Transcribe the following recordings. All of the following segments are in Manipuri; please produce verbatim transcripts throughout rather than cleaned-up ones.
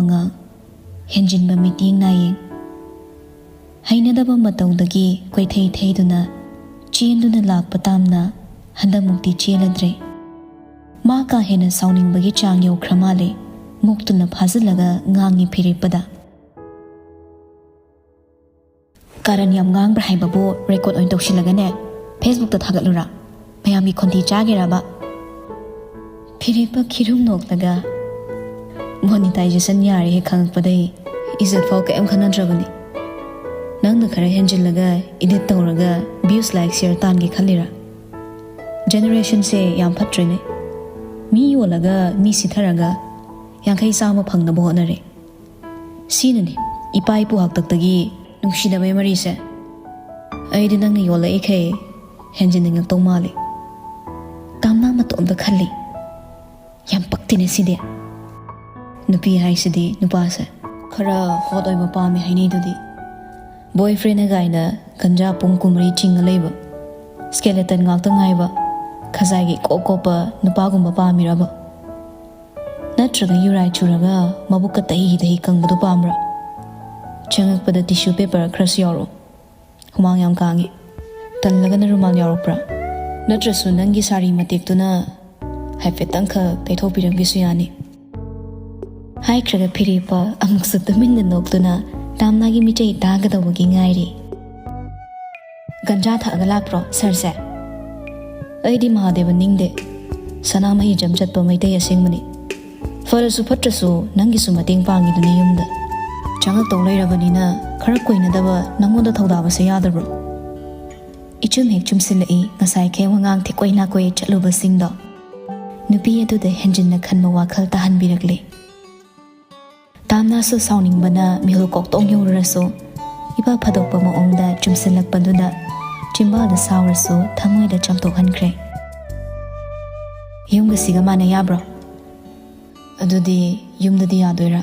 ꯉꯥꯡ, ꯍꯦꯟꯖꯤꯟꯕ ꯃꯤꯠꯌꯦꯡ ꯅꯥꯌꯦꯡ, ꯍꯩꯅꯗꯕ ꯃꯇꯧꯗꯒꯤ ꯀꯣꯏꯊꯩ ꯊꯩꯗꯨꯅ ꯆꯦꯟꯗꯨꯅ ꯂꯥꯛꯄ ꯇꯥꯝꯅ ꯍꯟꯗꯛꯃꯨꯛꯇꯤ ꯆꯦꯜꯂꯗ꯭ꯔꯦ꯫ ꯃꯥ ꯀꯥ ꯍꯦꯟꯅ ꯁꯥꯎꯅꯤꯡꯕꯒꯤ ꯆꯥꯡ ꯌꯧꯈ꯭ꯔ ꯃꯥꯜꯂꯦ꯫ ꯃꯨꯛꯇꯨꯅ ꯐꯥꯖꯤꯜꯂꯒ ꯉꯥꯡꯉꯤ ꯐꯤꯔꯦꯞꯄꯗ꯫ ꯀꯥꯔꯟ ꯌꯥꯝ ꯉꯥꯡꯕ꯭ꯔꯥ ꯍꯥꯏꯕꯕꯨ ꯔꯦꯀꯣꯔꯗ ꯑꯣꯏꯅ ꯇꯧꯁꯤꯜꯂꯒꯅꯦ, ꯐꯦꯁꯕꯨꯛꯇ ꯊꯥꯒꯠꯂꯨꯔꯥ? ꯃꯌꯥꯝꯒꯤ ꯈꯣꯟꯊꯤ ꯆꯥꯒꯦꯔꯕ? ꯐꯤꯔꯦꯞꯄ ꯈꯤꯔꯨꯝ ꯅꯣꯛꯂꯒ, ꯃꯣꯅꯤꯇꯥꯏꯖꯦꯁꯟ ꯌꯥꯔꯦ ꯍꯦꯛ ꯈꯪꯉꯛꯄꯗꯩ ꯏꯖꯠ ꯐꯥꯎ ꯀꯩꯝ ꯈꯟꯅꯗ꯭ꯔꯕꯅꯤ꯫ ꯅꯪꯅ ꯈꯔ ꯍꯦꯟꯖꯤꯜꯂꯒ ꯏꯗꯤꯠ ꯇꯧꯔꯒ ꯚ꯭ꯌꯨꯁ ꯂꯥꯏꯛ ꯁꯤꯌꯔ ꯇꯥꯟꯒꯦ ꯈꯜꯂꯤꯔꯥ? ꯖꯦꯅꯦꯔꯦꯁꯟꯁꯦ ꯌꯥꯝ ꯐꯠꯇ꯭ꯔꯦꯅꯦ꯫ ꯃꯤ ꯌꯣꯜꯂꯒ, ꯃꯤ ꯁꯤꯊꯔꯒ ꯌꯥꯡꯈꯩ ꯆꯥꯝꯃ ꯐꯪꯅꯕ ꯍꯣꯠꯅꯔꯦ꯫ ꯁꯤꯅꯅꯤ ꯏꯄꯥ ꯏꯄꯨ ꯍꯥꯛꯇꯛꯇꯒꯤ ꯅꯨꯡꯁꯤꯅꯕꯩ ꯃꯔꯤꯁꯦ꯫ ꯑꯩꯗꯤ ꯅꯪꯅ ꯌꯣꯜꯂꯛꯏꯈꯩ ꯍꯦꯟꯖꯤꯟꯅꯤꯡꯉꯛꯇꯧ ꯃꯥꯜꯂꯤ꯫ ꯀꯥꯝꯅꯥ ꯃꯇꯣꯝꯇ ꯈꯜꯂꯤ꯫ ꯌꯥꯝ ꯄꯛꯇꯦꯅꯦ ꯁꯤꯗꯤ꯫ ꯅꯨꯄꯤ ꯍꯥꯏꯁꯤꯗꯤ ꯅꯨꯄꯥꯁꯦ ꯈꯔ ꯍꯣꯠ ꯑꯣꯏꯕ ꯄꯥꯝꯃꯦ ꯍꯥꯏꯅꯩꯗꯨꯗꯤ꯫ ꯕꯣꯏ ꯐ꯭ꯔꯦꯟꯅ ꯀꯥꯏꯅ ꯒꯟꯖꯥ ꯄꯨꯡ ꯀꯨꯟꯃꯔꯤ ꯆꯤꯡꯉ ꯂꯩꯕ, ꯁ꯭ꯀꯦꯂꯦꯇꯟ ꯉꯥꯛꯇ ꯉꯥꯏꯕ, ꯈꯖꯥꯏꯒꯤ ꯀꯣꯞ ꯀꯣꯞꯄ ꯅꯨꯄꯥꯒꯨꯝꯕ ꯄꯥꯝꯃꯤꯔꯕ? ꯅꯠꯇ꯭ꯔꯒ ꯌꯨꯔꯥꯏ ꯆꯨꯔꯒ ꯃꯕꯨꯛꯀ ꯇꯍꯤ ꯇꯍꯤ ꯀꯪꯕꯗꯣ ꯄꯥꯝꯕ꯭ꯔꯥ? ꯆꯪꯉꯛꯄꯗ ꯇꯤꯁꯨ ꯄꯦꯄꯔ ꯈꯔꯁꯨ ꯌꯥꯎꯔꯛꯑꯣ꯫ ꯍꯨꯃꯥꯡ ꯌꯥꯝ ꯀꯥꯡꯉꯤ꯫ ꯇꯜꯂꯒꯅ ꯔꯨꯃꯥꯜ ꯌꯥꯎꯔꯛꯄ꯭ꯔꯥ? ꯅꯠꯇ꯭ꯔꯁꯨ ꯅꯪꯒꯤ ꯁꯥꯔꯤ ꯃꯇꯦꯛꯇꯨꯅ ꯍꯥꯏꯐꯦꯠꯇꯪꯈꯛ ꯇꯩꯊꯣꯛꯄꯤꯔꯝꯒꯦꯁꯨ ꯌꯥꯅꯤ꯫ ꯍꯥꯏꯈ꯭ꯔꯒ ꯐꯤꯔꯦꯞꯄ ꯑꯃꯨꯛꯁꯨ ꯇꯨꯃꯤꯟꯅ ꯅꯣꯛꯇꯨꯅ ꯇꯥꯝꯅꯥꯒꯤ ꯃꯤꯆꯩ ꯇꯥꯒꯗꯧꯕꯒꯤ ꯉꯥꯏꯔꯤ꯫ "ꯒꯟꯖꯥ ꯊꯛꯑꯒ ꯂꯥꯛꯄ꯭ꯔꯣ ꯁꯥꯔꯁꯦ?" "ꯑꯩꯗꯤ ꯃꯍꯥꯗꯦꯕ ꯅꯤꯡꯗꯦ꯫ ꯁꯅꯥꯃꯍꯤ ꯖꯝ ꯆꯠꯄ ꯃꯩꯇꯩ ꯑꯁꯦꯡꯕꯅꯤ꯫ ꯐꯔꯁꯨ ꯐꯠꯇ꯭ꯔꯁꯨ ꯅꯪꯒꯤꯁꯨ ꯃꯇꯦꯡ ꯄꯥꯡꯉꯤꯗꯨꯅꯤ ꯌꯨꯝꯗ꯫ ꯆꯪꯉꯛꯇꯧ ꯂꯩꯔꯕꯅꯤꯅ ꯈꯔ ꯀꯣꯏꯅꯗꯕ ꯅꯪꯉꯣꯟꯗ ꯊꯧꯗꯥꯕꯁꯦ ꯌꯥꯗꯕ꯭ꯔꯣ?" ꯏꯆꯨꯝ ꯍꯦꯛ ꯆꯨꯝꯁꯤꯜꯂꯛꯏ ꯉꯁꯥꯏꯈꯩ ꯋꯥꯉꯥꯡ ꯊꯦꯛꯀꯣꯏ ꯅꯥꯀꯣꯏ ꯆꯠꯂꯨꯕꯁꯤꯡꯗꯣ꯫ ꯅꯨꯄꯤ ꯑꯗꯨꯗ ꯍꯦꯟꯖꯤꯟꯅ ꯈꯟꯕ ꯋꯥꯈꯜ ꯇꯥꯍꯟꯕꯤꯔꯛꯂꯦ꯫ ꯇꯥꯝꯅꯥꯁꯨ ꯁꯥꯎꯅꯤꯡꯕꯅ ꯃꯤꯍꯨꯜ ꯀꯣꯛꯇꯣꯡ ꯌꯧꯔꯨꯔꯁꯨ, ꯏꯄꯥ ꯐꯥꯗꯣꯛꯄ ꯃꯑꯣꯡꯗ ꯆꯨꯝꯁꯤꯜꯂꯛꯄꯗꯨꯗ ꯆꯤꯝꯕꯥꯜꯗ ꯁꯥꯎꯔꯁꯨ ꯊꯃꯣꯏꯗ ꯆꯥꯝꯊꯣꯛꯍꯟꯈ꯭ꯔꯦ꯫ "ꯌꯨꯝꯒꯁꯤꯒ ꯃꯥꯟꯅ ꯌꯥꯕ꯭ꯔꯣ?" "ꯑꯗꯨꯗꯤ ꯌꯨꯝꯗꯗꯤ ꯌꯥꯗꯣꯏꯔꯥ?"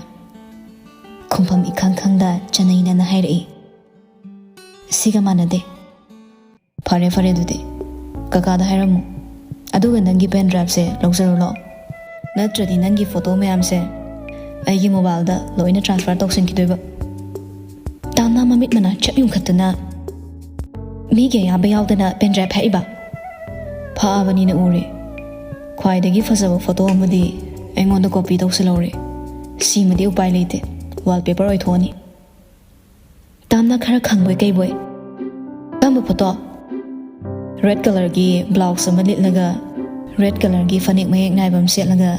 ꯈꯨꯝꯐꯝ ꯏꯈꯪ ꯈꯪꯗ ꯆꯅꯩꯅꯅ ꯍꯥꯏꯔꯛꯏ꯫ "ꯁꯤꯒ ꯃꯥꯟꯅꯗꯦ꯫" "ꯐꯔꯦ ꯐꯔꯦ, ꯑꯗꯨꯗꯤ ꯀꯀꯥꯗ ꯍꯥꯏꯔꯝꯃꯨ꯫ ꯑꯗꯨꯒ ꯅꯪꯒꯤ ꯄꯦꯟ ꯗ꯭ꯔꯥꯏꯚꯁꯦ ꯂꯧꯖꯔꯨ ꯂꯥꯛꯑꯣ꯫ ꯅꯠꯇ꯭ꯔꯗꯤ ꯅꯪꯒꯤ ꯐꯣꯇꯣ ꯃꯌꯥꯝꯁꯦ ꯑꯩꯒꯤ ꯃꯣꯕꯥꯏꯜꯗ ꯂꯣꯏꯅ ꯇ꯭ꯔꯥꯟꯁꯐꯔ ꯇꯧꯁꯤꯟꯈꯤꯗꯣꯏꯕ꯫ ꯇꯥꯝꯅ ꯃꯃꯤꯠ ꯃꯅꯥ ꯆꯞ ꯌꯨꯡꯈꯠꯇꯨꯅ, "ꯃꯤꯒꯤ ꯑꯌꯥꯕ ꯌꯥꯎꯗꯅ ꯄꯦꯟ ꯗ꯭ꯔꯥꯏꯚ ꯍꯦꯛꯏꯕ? ꯐꯥꯕꯅꯤꯅ ꯎꯔꯦ꯫ ꯈ꯭ꯋꯥꯏꯗꯒꯤ ꯐꯖꯕ ꯐꯣꯇꯣ ꯑꯃꯗꯤ ꯑꯩꯉꯣꯟꯗ ꯀꯣꯄꯤ ꯇꯧꯁꯤꯜꯍꯧꯔꯦ꯫ ꯁꯤꯃꯗꯤ ꯎꯄꯥꯏ ꯂꯩꯇꯦ, ꯋꯥꯜꯄꯦꯄꯔ ꯑꯣꯏꯊꯣꯛꯑꯅꯤ꯫" ꯇꯥꯝꯅ ꯈꯔ ꯈꯪꯕꯣꯏ ꯀꯩꯕꯣꯏ, "ꯀꯔꯝꯕ ꯐꯣꯇꯣ?" "ꯔꯦꯗ ꯀꯂꯔꯒꯤ ꯕ꯭ꯂꯥꯎꯁ ꯑꯃ ꯂꯤꯠꯂꯒ, ꯔꯦꯗ ꯀꯂꯔꯒꯤ ꯐꯅꯦꯛ ꯃꯌꯦꯛ ꯅꯥꯏꯕ ꯑꯃ ꯁꯦꯠꯂꯒ,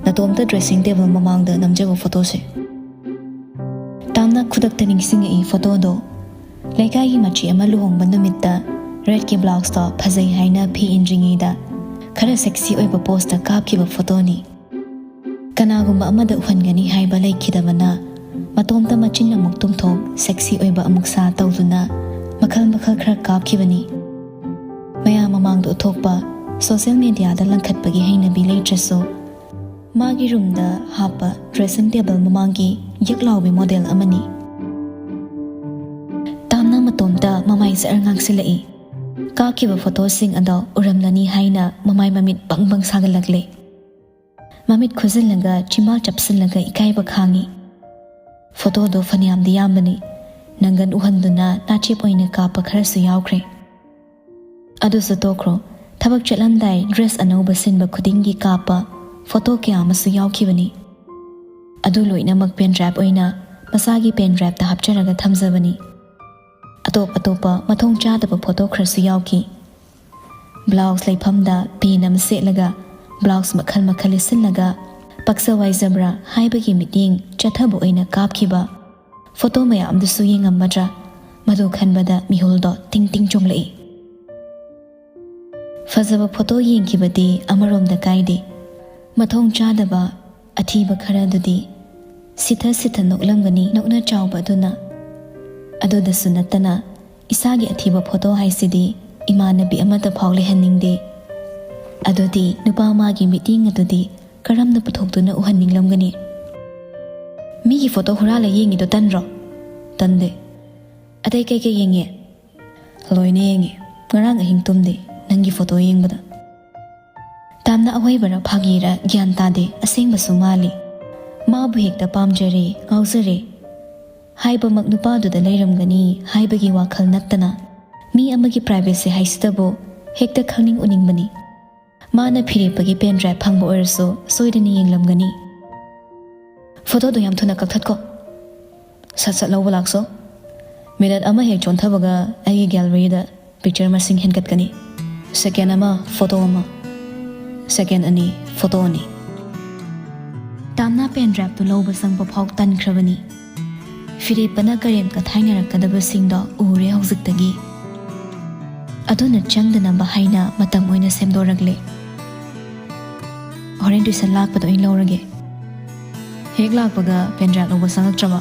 ꯅꯇꯣꯝꯇ ꯗ꯭ꯔꯦꯁꯤꯡ ꯇꯦꯕꯜ ꯃꯃꯥꯡꯗ ꯅꯝꯖꯕ ꯐꯣꯇꯣꯁꯦ꯫" ꯇꯥꯝꯅ ꯈꯨꯗꯛꯇ ꯅꯤꯡꯁꯤꯡꯉꯛꯏ ꯐꯣꯇꯣꯗꯣ꯫ ꯂꯩꯀꯥꯏꯒꯤ ꯃꯆꯦ ꯑꯃ ꯂꯨꯍꯣꯡꯕ ꯅꯨꯃꯤꯠꯇ ꯔꯦꯗꯀꯤ ꯕ꯭ꯂꯥꯎꯁꯇꯣ ꯐꯖꯩ ꯍꯥꯏꯅ ꯐꯤ ꯏꯟꯗ꯭ꯔꯤꯉꯩꯗ ꯈꯔ ꯁꯦꯛꯁꯤ ꯑꯣꯏꯕ ꯄꯣꯁꯇ ꯀꯥꯞꯈꯤꯕ ꯐꯣꯇꯣꯅꯤ꯫ ꯀꯅꯥꯒꯨꯝꯕ ꯑꯃꯗ ꯎꯍꯟꯒꯅꯤ ꯍꯥꯏꯕ ꯂꯩꯈꯤꯗꯕꯅ, ꯃꯇꯣꯝꯇ ꯃꯆꯤꯟ ꯑꯃꯨꯛ ꯇꯨꯝꯊꯣꯛ, ꯁꯦꯛꯁꯤ ꯑꯣꯏꯕ ꯑꯃꯨꯛ ꯁꯥ ꯇꯧꯗꯨꯅ ꯃꯈꯜ ꯃꯈꯜ ꯈꯔ ꯀꯥꯞꯈꯤꯕꯅꯤ꯫ ꯃꯌꯥꯝ ꯃꯃꯥꯡꯗ ꯎꯠꯊꯣꯛꯄ, ꯁꯣꯁꯤꯌꯦꯜ ꯃꯦꯗꯤꯌꯥꯗ ꯂꯪꯈꯠꯄꯒꯤ ꯍꯩꯅꯕꯤ ꯂꯩꯇ꯭ꯔꯁꯨ, ꯃꯥꯒꯤ ꯔꯨꯝꯗ ꯍꯥꯞꯄ ꯗ꯭ꯔꯦꯁꯤꯡ ꯇꯦꯕꯜ ꯃꯃꯥꯡꯒꯤ ꯌꯛ ꯂꯥꯎꯕꯤ ꯃꯣꯗꯦꯜ ꯑꯃꯅꯤ꯫ ꯇꯥꯝꯅ ꯃꯇꯣꯝꯇ ꯃꯃꯥꯏ ꯖꯔ ꯉꯥꯡꯁꯤꯜꯂꯛꯏ꯫ ꯀꯥꯞꯈꯤꯕ ꯐꯣꯇꯣꯁꯤꯡ ꯑꯗꯣ ꯎꯔꯝꯂꯅꯤ ꯍꯥꯏꯅ ꯃꯃꯥꯏ ꯃꯃꯤꯠ ꯕꯪ ꯕꯪ ꯁꯥꯒꯠꯂꯛꯂꯦ꯫ ꯃꯃꯤꯠ ꯈꯨꯖꯤꯜꯂꯒ ꯆꯤꯝꯕꯥꯜ ꯆꯞꯁꯤꯜꯂꯒ ꯏꯀꯥꯏꯕ ꯈꯥꯡꯉꯤ꯫ ꯐꯣꯇꯣꯗꯣ ꯐꯅꯌꯥꯝꯗꯤ ꯌꯥꯝꯕꯅꯤ꯫ ꯅꯪꯒꯟ ꯎꯍꯟꯗꯨꯅ ꯅꯥꯆꯦꯞ ꯑꯣꯏꯅ ꯀꯥꯞꯄ ꯈꯔꯁꯨ ꯌꯥꯎꯈ꯭ꯔꯦ꯫ ꯑꯗꯨꯁꯨ ꯇꯣꯛꯈ꯭ꯔꯣ, ꯊꯕꯛ ꯆꯠꯂꯝꯗꯥꯏ ꯗ꯭ꯔꯦꯁ ꯑꯅꯧꯕ ꯁꯤꯟꯕ ꯈꯨꯗꯤꯡꯒꯤ ꯀꯥꯞꯄ ꯐꯣꯇꯣ ꯀꯌꯥ ꯑꯃꯁꯨ ꯌꯥꯎꯈꯤꯕꯅꯤ꯫ ꯑꯗꯨ ꯂꯣꯏꯅꯃꯛ ꯄꯦꯟ ꯗ꯭ꯔꯥꯏꯚ ꯑꯣꯏꯅ ꯃꯁꯥꯒꯤ ꯄꯦꯟ ꯗ꯭ꯔꯥꯏꯚꯇ ꯍꯥꯞꯆꯔꯒ ꯊꯝꯖꯕꯅꯤ꯫ ꯑꯇꯣꯞ ꯑꯇꯣꯞꯄ ꯃꯊꯣꯡ ꯆꯥꯗꯕ ꯐꯣꯇꯣ ꯈꯔꯁꯨ ꯌꯥꯎꯈꯤ꯫ ꯕ꯭ꯂꯥꯎꯁ ꯂꯩꯐꯝꯗ ꯄꯦꯟ ꯑꯃ ꯁꯦꯠꯂꯒ, ꯕ꯭ꯂꯥꯎꯁ ꯃꯈꯜ ꯃꯈꯜ ꯂꯤꯠꯁꯤꯜꯂꯒ, ꯄꯛꯆ ꯋꯥꯏꯖꯕ꯭ꯔꯥ ꯍꯥꯏꯕꯒꯤ ꯃꯤꯠꯌꯦꯡ ꯆꯠꯊꯕ ꯑꯣꯏꯅ ꯀꯥꯞꯈꯤꯕ ꯐꯣꯇꯣ ꯃꯌꯥꯝꯗꯨꯁꯨ ꯌꯦꯡꯉꯝꯃꯗ꯭ꯔꯥ? ꯃꯗꯨ ꯈꯟꯕꯗ ꯃꯤꯍꯨꯜꯗꯣ ꯇꯤꯡ ꯇꯤꯡ ꯆꯣꯡꯂꯛꯏ꯫ ꯐꯖꯕ ꯐꯣꯇꯣ ꯌꯦꯡꯈꯤꯕꯗꯤ ꯑꯃꯔꯣꯝꯗ ꯀꯥꯏꯗꯦ, ꯃꯊꯣꯡ ꯆꯥꯗꯕ ꯑꯊꯤꯕ ꯈꯔꯗꯨꯗꯤ ꯁꯤꯊ ꯁꯤꯊ ꯅꯣꯛꯂꯝꯒꯅꯤ ꯅꯣꯛꯅ ꯆꯥꯎꯕ ꯑꯗꯨꯅ꯫ ꯑꯗꯨꯗꯁꯨ ꯅꯠꯇꯅ, ꯏꯁꯥꯒꯤ ꯑꯊꯤꯕ ꯐꯣꯇꯣ ꯍꯥꯏꯁꯤꯗꯤ ꯏꯃꯥꯟꯅꯕꯤ ꯑꯃꯗ ꯐꯥꯎ ꯂꯩꯍꯟꯅꯤꯡꯗꯦ꯫ ꯑꯗꯨꯗꯤ ꯅꯨꯄꯥ ꯑꯃꯒꯤ ꯃꯤꯠꯌꯦꯡ ꯑꯗꯨꯗꯤ ꯀꯔꯝꯅ ꯄꯨꯊꯣꯛꯇꯨꯅ ꯎꯍꯟꯅꯤꯡꯂꯝꯒꯅꯤ? "ꯃꯤꯒꯤ ꯐꯣꯇꯣ ꯍꯨꯔꯥꯜꯂ ꯌꯦꯡꯉꯤꯗꯣ ꯇꯟꯗ꯭ꯔꯣ?" "ꯇꯟꯗꯦ꯫ ꯑꯇꯩ ꯀꯩꯀꯩ ꯌꯦꯡꯉꯤ?" "ꯂꯣꯏꯅ ꯌꯦꯡꯉꯤ꯫ ꯉꯔꯥꯡ ꯑꯍꯤꯡ ꯇꯨꯝꯗꯦ ꯅꯪꯒꯤ ꯐꯣꯇꯣ ꯌꯦꯡꯕꯗ꯫" ꯇꯥꯝꯅ ꯑꯋꯣꯏꯕꯔ ꯐꯥꯒꯤꯔ ꯒ꯭ꯌꯥꯟ ꯇꯥꯗꯦ, ꯑꯁꯦꯡꯕꯁꯨ ꯃꯥꯜꯂꯤ꯫ ꯃꯥꯕꯨ ꯍꯦꯛꯇ ꯄꯥꯝꯖꯔꯦ, ꯉꯥꯎꯖꯔꯦ ꯍꯥꯏꯕꯃꯛ ꯅꯨꯄꯥꯗꯨꯗ ꯂꯩꯔꯝꯒꯅꯤ ꯍꯥꯏꯕꯒꯤ ꯋꯥꯈꯜ ꯅꯠꯇꯅ, ꯃꯤ ꯑꯃꯒꯤ privacy ꯍꯥꯏꯁꯤꯗꯕꯨ ꯍꯦꯛꯇ ꯈꯪꯅꯤꯡ ꯎꯅꯤꯡꯕꯅꯤ꯫ ꯃꯥꯅ ꯐꯤꯔꯦꯞꯄꯒꯤ pen drive ꯐꯪꯕ ꯑꯣꯏꯔꯁꯨ ꯁꯣꯏꯗꯅ ꯌꯦꯡꯂꯝꯒꯅꯤ꯫ ꯐꯣꯇꯣꯗꯣ ꯌꯥꯝ ꯊꯨꯅ ꯀꯛꯊꯠꯀꯣ꯫ ꯁꯠ ꯁꯠ ꯂꯧꯕ ꯂꯥꯛꯁꯣ꯫ ꯃꯤꯅꯠ ꯑꯃ ꯍꯦꯛ ꯆꯣꯟꯊꯕꯒ ꯑꯩꯒꯤ galleryꯗ picture ꯃꯁꯤꯡ ꯍꯦꯟꯒꯠꯀꯅꯤ꯫ Second ꯑꯃ ꯐꯣꯇꯣ ꯑꯃ, second ꯑꯅꯤ ꯐꯣꯇꯣ ꯑꯅꯤ꯫ ꯇꯥꯝꯅ pen driveꯇꯨ ꯂꯧꯕ ꯆꯪꯕ ꯐꯥꯎ ꯇꯟꯈ꯭ꯔꯕꯅꯤ꯫ ꯐꯤꯔꯦꯞꯄꯅ ꯀꯔꯦꯝ ꯀꯊꯥꯏꯅꯔꯛꯀꯗꯕꯁꯤꯡꯗꯣ ꯎꯔꯦ ꯍꯧꯖꯤꯛꯇꯒꯤ꯫ ꯑꯗꯨꯅ ꯆꯪꯗꯅꯕ ꯍꯥꯏꯅ ꯃꯇꯝ ꯑꯣꯏꯅ ꯁꯦꯝꯗꯣꯔꯛꯂꯦ꯫ ꯍꯣꯔꯦꯟ tuition ꯂꯥꯛꯄꯗ ꯑꯣꯏꯅ ꯂꯧꯔꯒꯦ꯫ ꯍꯦꯛ ꯂꯥꯛꯄꯒ pen drive ꯂꯧꯕ ꯆꯪꯉꯛꯇ꯭ꯔꯕ?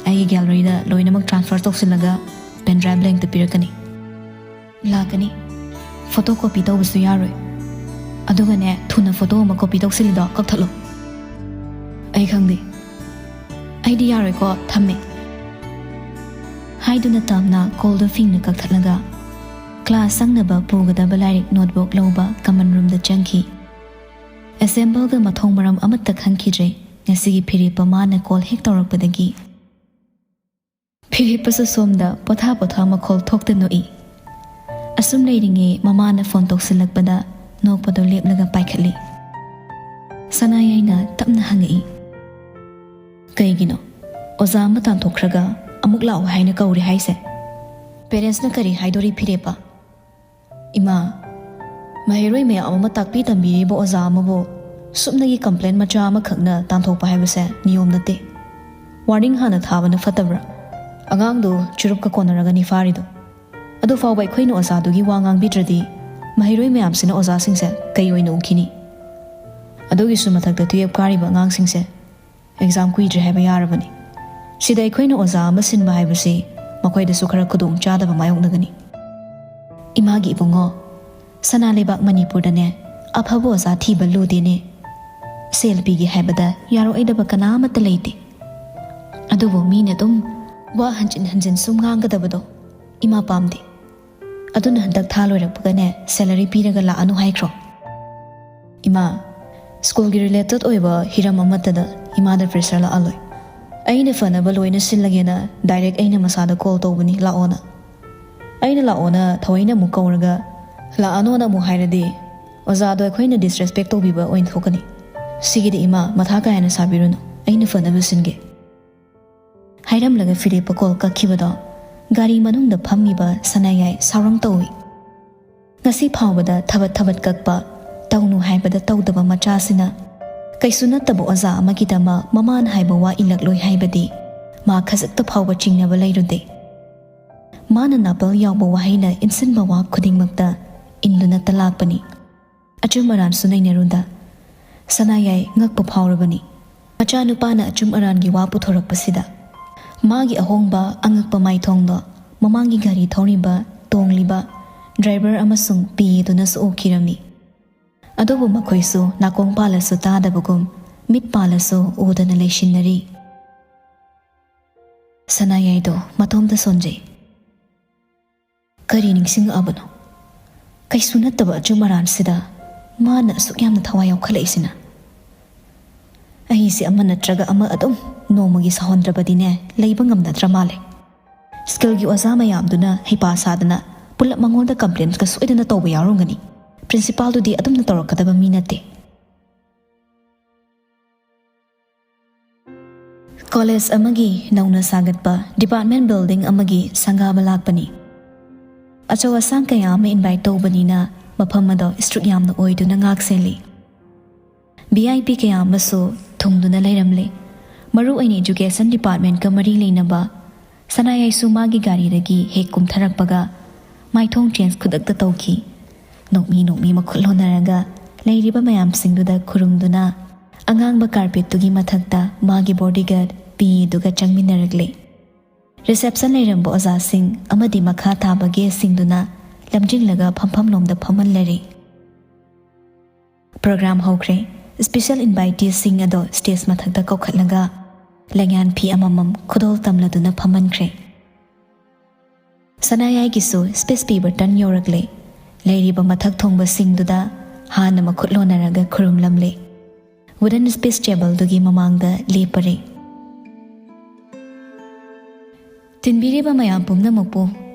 ꯑꯩꯒꯤ galleryꯗ ꯂꯣꯏꯅꯃꯛ transfer ꯇꯧꯁꯤꯜꯂꯒ pen drive blankꯇ ꯄꯤꯔꯛꯀꯅꯤ꯫ ꯂꯥꯛꯀꯅꯤ꯫ Photocopy ꯇꯧꯕꯁꯨ ꯌꯥꯔꯣꯏ꯫ ꯑꯗꯨꯒꯅꯦ, ꯊꯨꯅ ꯐꯣꯇꯣ ꯑꯃ copy ꯇꯧꯁꯤꯜꯂꯤꯗꯣ ꯀꯛꯊꯠꯂꯣ꯫ ꯑꯩ ꯈꯪꯗꯦ꯫ ꯑꯩꯗꯤ ꯌꯥꯔꯣꯏꯀꯣ, ꯊꯝꯃꯦ꯫ ꯍꯥꯏꯗꯨꯅ ꯇꯥꯝꯅ callꯗꯨ ꯐꯤꯡꯅ ꯀꯛꯊꯠꯂꯒ class ꯆꯪꯅꯕ ꯄꯨꯒꯗꯕ ꯂꯥꯏꯔꯤꯛ notebook ꯂꯧꯕ common roomꯗ ꯆꯪꯈꯤ꯫ Assembleꯒ ꯃꯊꯣꯡ ꯃꯔꯝ ꯑꯃꯠꯇ ꯈꯪꯈꯤꯗ꯭ꯔꯦ ꯉꯁꯤꯒꯤ ꯐꯤꯔꯦꯞꯄ ꯃꯥꯅ call ꯍꯦꯛ ꯇꯧꯔꯛꯄꯗꯒꯤ꯫ ꯐꯤꯔꯦꯞꯄꯁꯨ ꯁꯣꯝꯗ ꯄꯣꯊꯥ ꯄꯣꯊꯥ ꯃꯈꯣꯜ ꯊꯣꯛꯇ ꯅꯣꯛꯏ꯫ ꯑꯁꯨꯝ ꯂꯩꯔꯤꯉꯩ ꯃꯃꯥꯅ phone ꯇꯧꯁꯤꯜꯂꯛꯄꯗ ꯅꯣꯛꯄꯗꯣ ꯂꯦꯞꯂꯒ ꯄꯥꯏꯈꯠꯂꯤ꯫ ꯁꯅꯥꯌꯥꯏꯅ ꯇꯞꯅ ꯍꯪꯉꯛꯏ, "ꯀꯩꯒꯤꯅꯣ? ꯑꯣꯖꯥ ꯑꯃ ꯇꯥꯟꯊꯣꯛꯈ꯭ꯔꯒ ꯑꯃꯨꯛ ꯂꯥꯛꯑꯣ ꯍꯥꯏꯅ ꯀꯧꯔꯦ ꯍꯥꯏꯁꯦ? Parentsꯅ ꯀꯔꯤ ꯍꯥꯏꯗꯣꯔꯤ ꯐꯤꯔꯦꯞꯄ?" "ꯏꯃꯥ, ꯃꯍꯩꯔꯣꯏ ꯃꯌꯥꯝ ꯑꯃ ꯇꯥꯛꯄꯤ ꯇꯝꯕꯤꯔꯤꯕ ꯑꯣꯖꯥ ꯑꯃꯕꯨ ꯁꯨꯞꯅꯒꯤ complain ꯃꯆꯥ ꯑꯃꯈꯛꯅ ꯇꯥꯟꯊꯣꯛꯄ ꯍꯥꯏꯕꯁꯦ ꯅꯤꯌꯣꯝ ꯅꯠꯇꯦ꯫ Warning ꯍꯥꯟꯅ ꯊꯥꯕꯅ ꯐꯠꯇꯕ꯭ꯔꯥ? ꯑꯉꯥꯡꯗꯨ ꯆꯨꯔꯨꯞꯀ ꯀꯣꯟꯅꯔꯒꯅꯤ ꯐꯥꯔꯤꯗꯣ꯫ ꯑꯗꯨ ꯐꯥꯎꯕ ꯑꯩꯈꯣꯏꯅ ꯑꯣꯖꯥꯗꯨꯒꯤ ꯋꯥ ꯉꯥꯡꯕꯤꯗ꯭ꯔꯗꯤ ꯃꯍꯩꯔꯣꯏ ꯃꯌꯥꯝꯁꯤꯅ ꯑꯣꯖꯥꯁꯤꯡꯁꯦ ꯀꯩ ꯑꯣꯏꯅ ꯎꯈꯤꯅꯤ? ꯑꯗꯨꯒꯤꯁꯨ ꯃꯊꯛꯇ twelve ꯀꯥꯔꯤꯕ ꯑꯉꯥꯡꯁꯤꯡꯁꯦ exam ꯀꯨꯏꯗ꯭ꯔꯦ ꯍꯥꯏꯕ ꯌꯥꯔꯕꯅꯤ꯫ ꯁꯤꯗ ꯑꯩꯈꯣꯏꯅ ꯑꯣꯖꯥ ꯑꯃ ꯁꯤꯟꯕ ꯍꯥꯏꯕꯁꯤ ꯃꯈꯣꯏꯗꯁꯨ ꯈꯔ ꯈꯨꯗꯣꯡꯆꯥꯗꯕ ꯃꯥꯌꯣꯛꯅꯒꯅꯤ꯫ ꯏꯃꯥꯒꯤ ꯏꯕꯨꯡꯉꯣ, ꯁꯅꯥ ꯂꯩꯕꯥꯛ ꯃꯅꯤꯄꯨꯔꯗꯅꯦ ꯑꯐꯕ ꯑꯣꯖꯥ ꯊꯤꯕ ꯂꯨꯗꯦꯅꯦ꯫ ꯁꯦꯜ ꯄꯤꯒꯦ ꯍꯥꯏꯕꯗ ꯌꯥꯔꯛꯑꯣꯏꯗꯕ ꯀꯅꯥ ꯑꯃꯠꯇ ꯂꯩꯇꯦ꯫ ꯑꯗꯨꯕꯨ ꯃꯤꯅ ꯑꯗꯨꯝ ꯋꯥ ꯍꯟꯖꯤꯟ ꯍꯟꯖꯤꯟ ꯁꯨꯝ ꯉꯥꯡꯒꯗꯕꯗꯣ ꯏꯃꯥ ꯄꯥꯝꯗꯦ꯫ ꯑꯗꯨꯅ ꯍꯟꯗꯛ ꯊꯥ ꯂꯣꯏꯔꯛꯄꯒꯅꯦ salary ꯄꯤꯔꯒ ꯂꯥꯛꯑꯅꯨ ꯍꯥꯏꯈ꯭ꯔꯣ꯫" "ꯏꯃꯥ, schoolꯒꯤ related ꯑꯣꯏꯕ ꯍꯤꯔꯝ ꯑꯃꯠꯇꯗ ꯏꯃꯥꯗ ꯄ꯭ꯔꯦꯁꯔ ꯂꯥꯛꯍꯜꯂꯣꯏ꯫ ꯑꯩꯅ ꯐꯅꯕ ꯂꯣꯏꯅ ꯁꯤꯜꯂꯒꯦꯅ ꯗꯥꯏꯔꯦꯛ ꯑꯩꯅ ꯃꯁꯥꯗ ꯀꯣꯜ ꯇꯧꯕꯅꯤ, ꯂꯥꯛꯑꯣꯅ꯫ ꯑꯩꯅ ꯂꯥꯛꯑꯣꯅ ꯊꯑꯣꯏꯅ ꯑꯃꯨꯛ ꯀꯧꯔꯒ ꯂꯥꯛꯑꯅꯣꯅ ꯑꯃꯨꯛ ꯍꯥꯏꯔꯗꯤ ꯑꯣꯖꯥꯗꯣ ꯑꯩꯈꯣꯏꯅ ꯗꯤꯁꯔꯦꯁꯄꯦꯛ ꯇꯧꯕꯤꯕ ꯑꯣꯏꯅ ꯊꯣꯛꯀꯅꯤ꯫ ꯁꯤꯒꯤꯗꯤ ꯏꯃꯥ ꯃꯊꯥ ꯀꯥ ꯍꯦꯟꯅ ꯁꯥꯕꯤꯔꯨꯅꯨ, ꯑꯩꯅ ꯐꯅꯕ ꯁꯤꯟꯒꯦ꯫ ꯍꯥꯏꯔꯝꯂꯒ ꯐꯤꯂꯤꯞꯄ ꯀꯣꯜ ꯀꯛꯈꯤꯕꯗꯣ ꯒꯥꯔꯤ ꯃꯅꯨꯡꯗ ꯐꯝꯃꯤꯕ ꯁꯅꯥꯌꯥꯏ ꯁꯥꯎꯔꯪ ꯇꯧꯏ꯫ ꯉꯁꯤ ꯐꯥꯎꯕꯗ ꯊꯕꯠ ꯊꯕꯠ ꯀꯛꯄ, ꯇꯧꯅꯨ ꯍꯥꯏꯕꯗ ꯇꯧꯗꯕ ꯃꯆꯥꯁꯤꯅ ꯀꯩꯁꯨ ꯅꯠꯇꯕ ꯑꯣꯖꯥ ꯑꯃꯒꯤꯗꯃꯛ ꯃꯃꯥꯅ ꯍꯥꯏꯕ ꯋꯥ ꯏꯜꯂꯛꯂꯣꯏ ꯍꯥꯏꯕꯗꯤ ꯃꯥ ꯈꯖꯤꯛꯇ ꯐꯥꯎꯕ ꯆꯤꯡꯅꯕ ꯂꯩꯔꯨꯗꯦ꯫ ꯃꯥꯅ ꯅꯥꯄꯜ ꯌꯥꯎꯕ ꯋꯥꯍꯩꯅ ꯏꯟꯁꯤꯟꯕ ꯋꯥ ꯈꯨꯗꯤꯡꯃꯛꯇ ꯏꯟꯗꯨꯅꯇ ꯂꯥꯛꯄꯅꯤ꯫ ꯑꯆꯨꯝ ꯑꯔꯥꯟꯁꯨ ꯅꯩꯅꯔꯨꯗ ꯁꯅꯥꯌꯥꯏ ꯉꯛꯄ ꯐꯥꯎꯔꯕꯅꯤ꯫ ꯃꯆꯥꯅꯨꯄꯥꯅ ꯑꯆꯨꯝ ꯑꯔꯥꯟꯒꯤ ꯋꯥ ꯄꯨꯊꯣꯔꯛꯄꯁꯤꯗ ꯃꯥꯒꯤ ꯑꯍꯣꯡꯕ ꯑꯉꯛꯄ ꯃꯥꯏꯊꯣꯡꯗꯣ ꯃꯃꯥꯡꯒꯤ ꯒꯥꯔꯤ ꯊꯧꯔꯤꯕ, ꯇꯣꯡꯂꯤꯕ ꯗ꯭ꯔꯥꯏꯚꯔ ꯑꯃꯁꯨꯡ ꯄꯤꯌꯦꯗꯨꯅꯁꯨ ꯎꯈꯤꯔꯝꯃꯤ꯫ ꯑꯗꯨꯕꯨ ꯃꯈꯣꯏꯁꯨ ꯅꯥꯀꯣꯡ ꯄꯥꯜꯂꯁꯨ ꯇꯥꯗꯕꯒꯨꯝ, ꯃꯤꯠ ꯄꯥꯜꯂꯁꯨ ꯎꯗꯅ ꯂꯩꯁꯤꯟꯅꯔꯤ꯫ ꯁꯅꯥꯌꯥꯏꯗꯣ ꯃꯇꯣꯝꯇ ꯁꯣꯟꯖꯩ꯫ ꯀꯔꯤ ꯅꯤꯡꯁꯤꯡꯉꯛꯑꯕꯅꯣ? ꯀꯩꯁꯨ ꯅꯠꯇꯕ ꯑꯆꯨꯝ ꯑꯔꯥꯟꯁꯤꯗ ꯃꯥꯅ ꯑꯁꯨꯛ ꯌꯥꯝꯅ ꯊꯋꯥꯏ ꯌꯥꯎꯈꯠꯂꯛꯏꯁꯤꯅ? ꯑꯩꯁꯦ ꯑꯃ ꯅꯠꯇ꯭ꯔꯒ ꯑꯃ ꯑꯗꯨꯝ ꯅꯣꯡꯃꯒꯤ ꯁꯥꯎꯍꯟꯗ꯭ꯔꯕꯗꯤꯅꯦ, ꯂꯩꯕ ꯉꯝꯅꯗ꯭ꯔ ꯃꯥꯜꯂꯦ꯫ ꯁ꯭ꯀꯨꯜꯒꯤ ꯑꯣꯖꯥ ꯃꯌꯥꯝꯗꯨꯅ ꯍꯩꯄꯥ ꯁꯥꯗꯅ ꯄꯨꯂꯞ ꯃꯉꯣꯟꯗ ꯀꯝꯄ꯭ꯂꯦꯟꯒ ꯁꯣꯏꯗꯅ ꯇꯧꯕ ꯌꯥꯎꯔꯝꯒꯅꯤ꯫ ꯄ꯭ꯔꯤꯟꯁꯤꯄꯥꯜꯗꯨꯗꯤ ꯑꯗꯨꯝꯅ ꯇꯧꯔꯛꯀꯗꯕ ꯃꯤ ꯅꯠꯇꯦ꯫ ꯀꯣꯂꯦꯖ ꯑꯃꯒꯤ ꯅꯧꯅ ꯁꯥꯒꯠꯄ ꯗꯤꯄꯥꯔꯠꯃꯦꯟ ꯕꯤꯜꯗꯤꯡ ꯑꯃꯒꯤ ꯁꯪꯒꯥꯕ ꯂꯥꯛꯄꯅꯤ꯫ ꯑꯆꯧ ꯑꯁꯥꯡ ꯀꯌꯥ ꯑꯃ ꯏꯟꯚꯥꯏꯠ ꯇꯧꯕꯅꯤꯅ ꯃꯐꯝ ꯑꯗꯣ ꯏꯁꯇ꯭ꯔꯤꯛ ꯌꯥꯝꯅ ꯑꯣꯏꯗꯨꯅ ꯉꯥꯛ ꯁꯦꯜꯂꯤ꯫ ꯚꯤ ꯑꯥꯏ ꯄꯤ ꯀꯌꯥ ꯑꯃꯁꯨ ꯊꯨꯡꯗꯨꯅ ꯂꯩꯔꯝꯂꯦ꯫ ꯃꯔꯨ ꯑꯣꯏꯅ ꯏꯖꯨꯀꯦꯁꯟ ꯗꯤꯄꯥꯔꯠꯃꯦꯟꯀ ꯃꯔꯤ ꯂꯩꯅꯕ ꯁꯅꯥꯌꯥꯏꯁꯨ ꯃꯥꯒꯤ ꯒꯥꯔꯤꯗꯒꯤ ꯍꯦꯛ ꯀꯨꯝꯊꯔꯛꯄꯒ ꯃꯥꯏꯊꯣꯡ ꯆꯦꯟꯖ ꯈꯨꯗꯛꯇ ꯇꯧꯈꯤ꯫ ꯅꯣꯛꯃꯤ ꯅꯣꯛꯃꯤ ꯃꯈꯨꯠ ꯂꯣꯟꯅꯔꯒ ꯂꯩꯔꯤꯕ ꯃꯌꯥꯝꯁꯤꯡꯗꯨꯗ ꯈꯨꯔꯨꯝꯗꯨꯅ ꯑꯉꯥꯡꯕ ꯀꯥꯔꯄꯦꯠꯇꯨꯒꯤ ꯃꯊꯛꯇ ꯃꯥꯒꯤ ꯕꯣꯗꯤꯒꯥꯔꯗ ꯄꯤꯗꯨꯒ ꯆꯪꯃꯤꯟꯅꯔꯛꯂꯦ꯫ ꯔꯤꯁꯦꯞꯁꯟ ꯂꯩꯔꯝꯕ ꯑꯣꯖꯥꯁꯤꯡ ꯑꯃꯗꯤ ꯃꯈꯥ ꯊꯥꯕ ꯒꯦꯁꯁꯤꯡꯗꯨꯅ ꯂꯝꯖꯤꯡꯂꯒ ꯐꯝꯐꯝꯂꯣꯝꯗ ꯐꯝꯍꯜꯂꯔꯤ꯫ ꯄ꯭ꯔꯣꯒ꯭ꯔꯥꯝ ꯍꯧꯈ꯭ꯔꯦ꯫ ꯏꯁꯄꯤꯁꯦꯜ ꯏꯟꯚꯥꯏꯇꯤꯁꯁꯤꯡ ꯑꯗꯣ ꯁ꯭ꯇꯦꯖ ꯃꯊꯛꯇ ꯀꯧꯈꯠꯂꯒ ꯂꯩꯉꯥꯟ ꯐꯤ ꯑꯃꯃꯝ ꯈꯨꯗꯣꯜ ꯇꯝꯂꯗꯨꯅ ꯐꯝꯍꯟꯈ꯭ꯔꯦ꯫ ꯁꯅꯥꯌꯥꯏꯒꯤꯁꯨ ꯁ꯭ꯄꯤꯁ ꯄꯤꯕ ꯇꯔꯟ ꯌꯧꯔꯛꯂꯦ꯫ ꯂꯩꯔꯤꯕ ꯃꯊꯛ ꯊꯣꯡꯕꯁꯤꯡꯗꯨꯗ ꯍꯥꯟꯅ ꯃꯈꯨꯠ ꯂꯣꯟꯅꯔꯒ ꯈꯨꯔꯨꯝꯂꯝꯂꯦ꯫ Wooden space tableꯗꯨꯒꯤ ꯃꯃꯥꯡꯗ ꯂꯦꯞꯄꯔꯦ꯫ ꯇꯤꯟꯕꯤꯔꯤꯕ ꯃꯌꯥꯝ ꯄꯨꯝꯅꯃꯛꯄꯨ